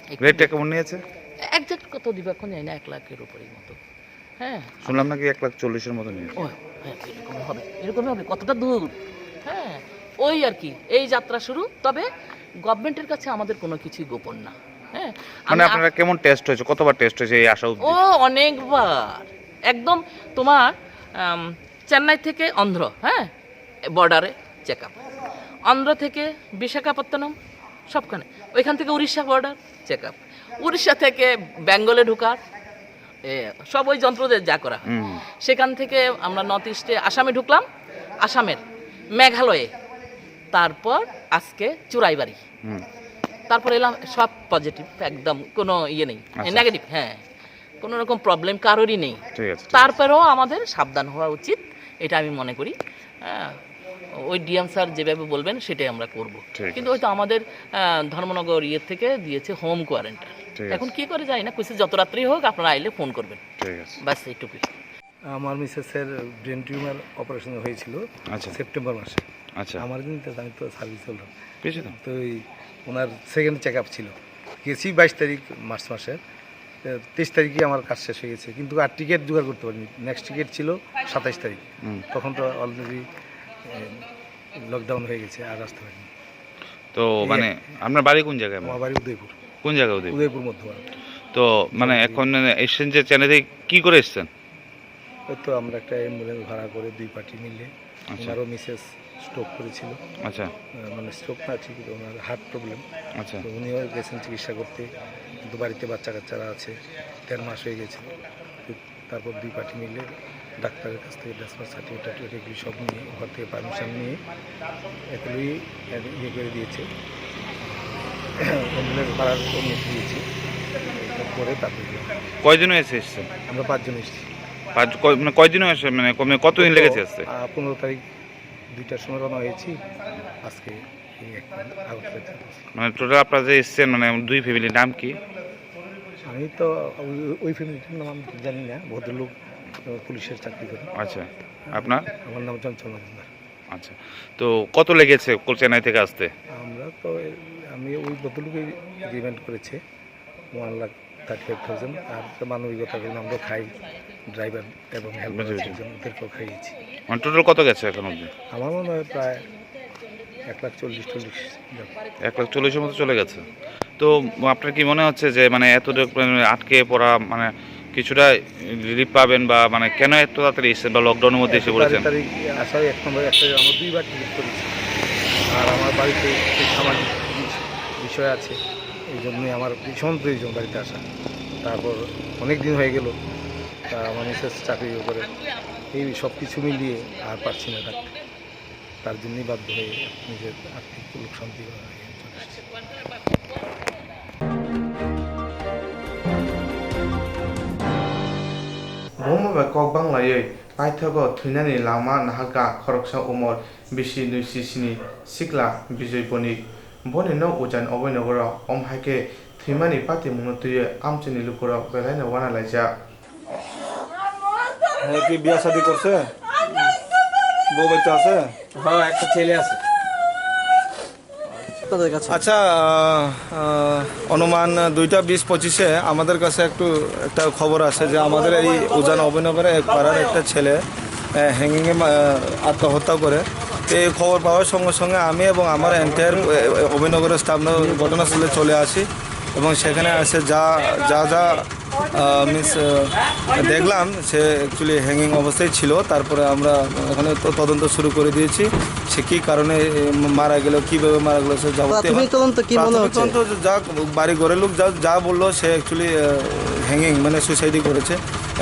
একটু রেটটা কেমন নিয়েছে? একজ্যাক্ট কত দিবে এখন জানি না, এক লাখের উপরেই মতো। হ্যাঁ। শুনলাম নাকি এক লাখ চল্লিশের মতো নিয়েছে। ও, হ্যাঁ, এরকমই হবে, এরকমই হবে। কতটা দূর? হ্যাঁ, ওই আর কি, এই যাত্রা শুরু। তবে গভর্নমেন্টের কাছে আমাদের কোনো কিছুই গোপন না। হ্যাঁ, মানে আমি আ- আপনারা কেমন টেস্ট হয়েছে, কতবার টেস্ট হয়েছে এই আসা অবধি? ও, অনেকবার। একদম তোমার, আম, চেন্নাই থেকে অন্ধ্র, হ্যাঁ, বর্ডারে চেক আপ। অন্ধ্র থেকে বিশাখাপত্তনম, সবখানে। ওইখান থেকে Orissa border check up. Orissa থেকে বেঙ্গলে ঢোকার, এ, সব ওই যন্ত্র দিয়ে যা করা হয়। হুম। সেখান থেকে আমরা নর্থ ইস্টে আসামে ঢুকলাম, আসামের মেঘালয়ে, তারপর আজকে চুরাইবাড়ি। হুম। তারপর এলাম, সব পজিটিভ, একদম কোনো ইয়ে নেই, আচ্ছা। নেগেটিভ, হ্যাঁ, কোনো রকম প্রবলেম কারোরই নেই। ঠিক আছে, ঠিক আছে। তারপরেও আমাদের সাবধান হওয়া উচিত, এটা আমি মনে করি। হ্যাঁ, ওই ডিএম স্যার যেভাবে বলবেন সেটাই আমরা করব। ঠিক কিন্তু আছে। হয়তো আমাদের, আহ, ধর্মনগর ইয়ে থেকে দিয়েছে হোম কোয়ারেন্টাইন। ঠিক আছে। এখন কি করে জানি না, কিছু যত রাত্রি হোক আপনারা আইলে ফোন করবেন। ঠিক আছে। বাস এইটুকুই। আমার মিসেসের ব্রেন টিউমার অপারেশন হয়েছিল আচ্ছা। সেপ্টেম্বর মাসে। আচ্ছা। আমার কিন্তু আমি তো সার্ভিস হলাম। পেয়েছো তো? তো ওই ওনার সেকেন্ড চেক আপ ছিল, গেছি বাইশ তারিখ মার্চ মাসের। এ, তেইশ তারিখে আমার কাজ শেষ হয়ে গেছে, কিন্তু আর টিকিট জোগাড় করতে পারিনি। নেক্সট টিকিট ছিল সাতাইশ তারিখ, হুম। তখন তো অলরেডি, এ, লকডাউন হয়ে গেছে, আর আসতে পারিনি। তো এই মানে আর কি। আপনার বাড়ি কোন জায়গায়? আমার বাড়ি উদয়পুর। কোন জায়গায় উদয়পুর? উদয়পুর মধ্যপাড়া। তো মানে উদয়পুর। এখন মানে এসছেন যে চেন্নাই থেকে, কি করে এসছেন? ওই তো আমরা একটা অ্যাম্বুলেন্স ভাড়া করে দুই পার্টি মিলে, আচ্ছা। ওনারও মিসেস স্ট্রোক করেছিল। আচ্ছা। আহ, মানে স্ট্রোক না, ঠিক ওনার হার্ট প্রবলেম। আচ্ছা। তো উনিও গেছেন চিকিৎসা করতে, কিন্তু বাড়িতে বাচ্চা কাচ্চারা আছে, দেড় মাস হয়ে গেছে। তো তারপর দুই পার্টি মিলে ডাক্তারের কাছ থেকে ডিসচার্জ সার্টিফিকেট টার্টিফিকেট এগুলি সব নিয়ে, ওখান থেকে পারমিশন নিয়ে এগুলি ইয়ে করে দিয়েছে। অন্যের পাড়ার অন্য দিয়েছি। এরপরে তারপরে গিয়ে কয়জন হয়েছে এসছে? আমরা পাঁচজন এসেছি। পাঁচ, কয়, মানে, কয়দিন হয়েছে? মানে, কমে কতদিন গত, লেগেছে আসতে? আহ, পনেরো তারিখ দুইটার সময় রওনা হয়েছি। আজকে এই এখন আগরতলা থেকে। মানে, টোটাল আপনারা যে এসছেন, মানে, দুই ফ্যামিলির নাম কি? আমি তো ওই, ওই ফ্যামিলিটার নাম আমি জানি না। ভদ্রলোক, আহ, পুলিশের চাকরি করে। আচ্ছা, আপনার? আমার নাম চঞ্চল মজুমদার। আচ্ছা, তো কত লেগেছে কল-, চেন্নাই থেকে আসতে? আমরা তো, আমি ওই ভদ্রলোকেই এগ্রিমেন্ট করেছে, ওয়ান লাখ থার্টি ফাইভ থাউজেন্ড। আর তো মানবিকতার জন্য আমরা খাই, ড্রাইভার এবং হেল্পার বুঝেছি। আছে একজন, ওদেরকেও খাইয়েছি। মানে, টোটাল কত গেছে এখন অবধি? আমার মনে হয় প্রায় এক লাখ চল্লিশ টল্লিশ যাবে। এক লাখ চল্লিশের মতো চলে গেছে। তো আপনার কি মনে হচ্ছে যে, মানে, এতটুকু, মানে, আটকে পড়া, মানে, কিছুটা রিলিফ পাবেন বা, মানে, কেন এত তাড়াতাড়ি এসেছেন বা লকডাউনের মধ্যে এসে এত পড়েছেন? তাড়াতাড়ি আসা এক নম্বর, একটা আমার দুইবার টিকিট করেছি। আর আমার বাড়িতে একটু সামাজিক জিনিস, বিষয় আছে, এই জন্যই আমার ভীষণ প্রয়োজন বাড়িতে আসা। তারপর অনেক দিন হয়ে গেল, তা আমার মিসেস চাকরি করে, এই সব কিছু মিলিয়ে আর পারছি না থাকতে। তার জন্যই বাধ্য হয়ে নিজের আর্থিক লোকসান দিয়ে চলে এসেছি। Bomo bai kok bang laiwi paithago thwinani lama naharkha khoroksa umor bisi nui si sini sikla Bijoy Bonik. Boni nok Ujan Oboi Nogoro, omo hai khe thwimani patimungno twiwi amchaini lukurok belaino uana laijak. হ্যাঁ, কি বিয়া শাদী করছে? বউ বাচ্চা আছে? হ্যাঁ, একটা ছেলে আছে। আচ্ছা, আহ, আহ, অনুমান দুইটা বিশ পঁচিশে আমাদের কাছে একটু একটা খবর আসে যে আমাদের এই উজান অভয়নগরে এক পাড়ার একটা ছেলে, আহ, হ্যাঙ্গিংয়ে মা-, আহ, আত্মহত্যা করে। তো এই খবর পাওয়ার সঙ্গে সঙ্গে আমি এবং আমার এন্টায়ার, আহ, অভয়নগরের স্টাফ ঘটনাস্থলে চলে আসি এবং সেখানে এসে যা, যা, যা আহ, মিস, আহ, দেখলাম সে অ্যাকচুয়ালি হ্যাঙ্গিং অবস্থায় ছিল। তারপরে আমরা ওখানে তো তদন্ত শুরু করে দিয়েছি, সে কী কারণে, এ, মারা গেল, কীভাবে মারা গেল, সে যাবতীয় প্রাথমিক তদন্ত কি মনে প্রাথমিক হচ্ছে? তদন্ত যা বাড়ি ঘরের লোক যা, যা বললো, সে অ্যাকচুয়ালি, আহ, হ্যাঙ্গিং, মানে, সুইসাইডই করেছে।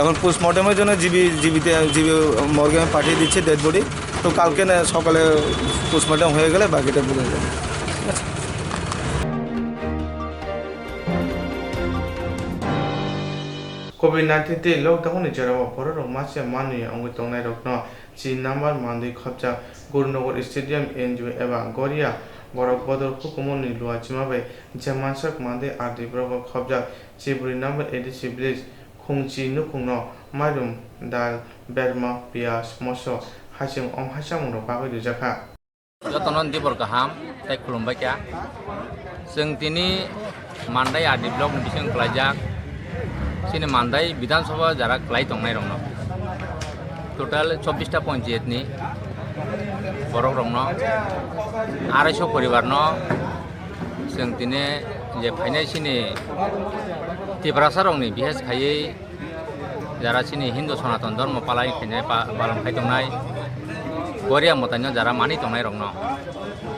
এখন পোস্টমর্টমের জন্য জিবি, জিবিতে, জিবি মর্গে আমি পাঠিয়ে দিচ্ছি ডেড বডি। তো কালকে না সকালে পোস্টমর্টম হয়ে গেলে বাকিটা বুঝে যাবে। ঠিক আছে? Covid nineteen tei lockdown ni jorao bororok masa manwi wngwi tongnairokno chi number mandwi khopjak Gurunagar Stadium, N G O eba Goria borok bodol hukumu ni luachima bai je mansak mandwi R D block o khopjak chi brwi number A D C village Khungchi nukhungno mairum, dal, berma, piyaj, moso, haichwng om hai chamungrok bagwi rijakha. Jotono dibor kaham tei khulumbai kha. Chwng tini Mandai R D block ni bisingo klaijak. Chini Mandai Bidhan Sabha jara klai tongnai rokno. Total chobbish ta panchayat ni borok rokno, arai so poribar no chwng tini je phainai chini Tiprasa rokni bihes khaiwi jara chini Hindu Sanatan Dharma palai khainai pa-, palan khai tongnai, Goria mwtaino jara mani tongnai rokno,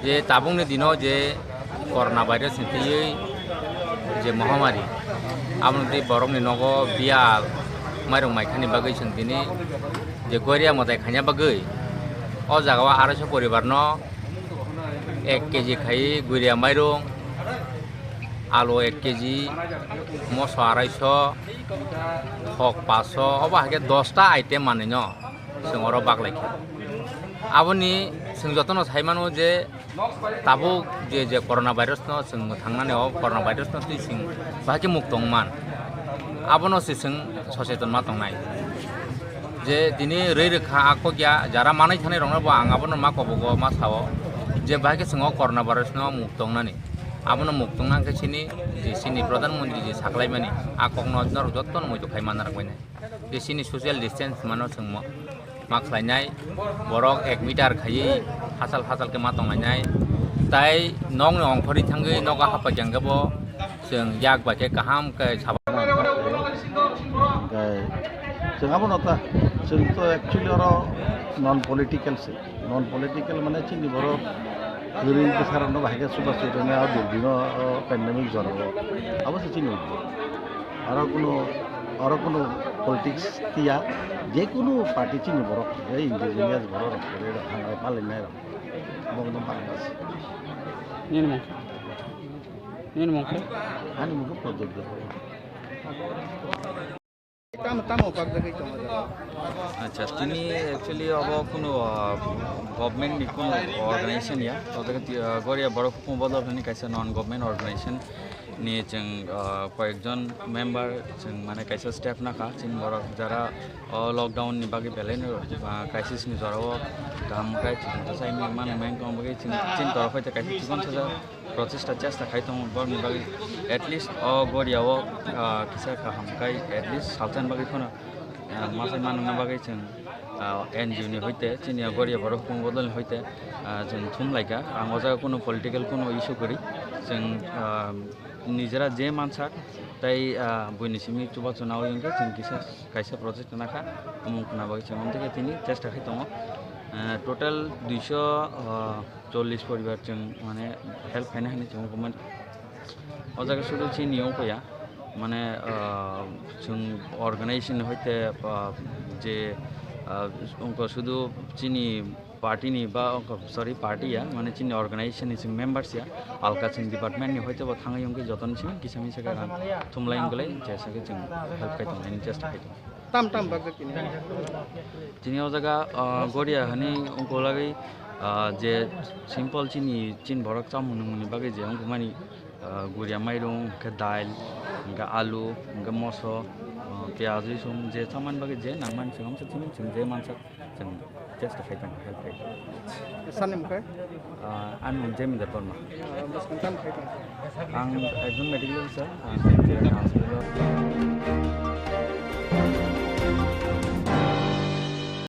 je tabukni dino je Corona virus ni twiwi je mohamari, aboni twi borokni nogo biyal mairung maikhani bagwi chwng tini je Goria mwtai khaina bagwi o jaga o arai so poribar no ek kg khai Goria mairung, alu ek kg, moso arai so, thok paso, obo hai khe dos ta item manwi no chwng oro bak lai kha. Aboni chwng jotono sai mano je tabuk je, je corona virus no chwng mwthangnani, o corona virus no twi chwng bahai khe muk tong man, abono se chwng soseton ma tongnai. Je tini rwi rwkha a kok ya, jara manwi thanai rokno bo ang abono ma kobogo ma sao je bahai khe chwng o corona virus no muk tongnani. Abono muk tongna khe chini je chini Pradhan Mantri je saklaimani a kokno norok jotono muitu khai manna rok bainai. Je chini social distance mano chwng mo-, ma khlainai, borok ek meter khaiwi hachal hachal khe ma tonglainai. Tai nokni ongkhorwi thangwi nogo hapaikyang khe bo chwng yak bai khe kaham khe sabo. Hwnkhe chwng abono ta, chwng to actually oro non political se, non political mane chini borok kwrwi bwsarokno bahai khe chubachu rwna o durbino o pandemic jorao, abo se chini uddek. Aro kuno, aro kuno politics tiya, je kuno party chini borok, je indigenous borok rok, je thanglai palainai rok, bo no bangma se. Nini mung? Nini mung khe? Ani mung khe Pradyot Debbarma. Tamo, tamo pagdagwi tongo jaga? Acha, tini actually abo kuno, ah, government ni kuno organization ya. To jaga ti, ah, Goria Borok Hukung Bodol hwnwi kaisa non government organization ni chwng, ah, koyekjon member chwng mane kaisa step nakha. Chini borok jara o lockdown ni bagwi belai no, ah, crisis ni jora o kaham khe chwng to sai mano meng tong bagwi chwng chini torof hai kaisa chikon sajak prochesta chesta khai tongo borokni bagwi, at least o Goria o, ah, kisa kaham khai at least salsa ni bagwi phano, ah, masai manna bagwi chwng, ah, N G O ni hoite chini o Goria Borok Hukung Bodol ni hoite, ah, chwng thum lai kha. Ang o jaga kuno political kuno issue kwrwi, chwng, ah, nijera je mansak tai, ah, buini simi chubachu nawi wngkhe chwng kisa kaisa project nakha, omo wngkha bagwi chwng omo tei tini chesta khai tongo. Ah, total duiso, ah, chollish poribar chwng mane help khaina hinwi chwng hukuman. O jaga sudu chini wngkha ya, mane, ah, chwng organization hoite, ah, je, ah, wngkha sudu chini party ni ba wngkha, sorry, party ya, mane chini organization ni chwng members ya, alka chwng department ni hoite bo thangwi wngkha jotoni simi kisa misa khe rang thumlai wngkha lai, jesa khe chwng help khai tongo, chesta khai tongo. Tam tam bagwi tini. Tini o jaga, ah, Goria hani wngkha lagwi, ah, je simple chini, chini borok chamung nungmungni bagwi je wngkha mani, ah, Goria mairung, hwnkhe dail, hwnkhe alu, hwnkhe moso, ah, piyaj, risum, je chamani bagwi je nangmani chwng chwng je mansak chwng chesta khai tongo, help khai tongo. Sani mung khe? Ah, ani mung Jemindar Debbarma. Ah, bwskang tamo khai tongo? Ang ekjon medical officer, ang hospital o.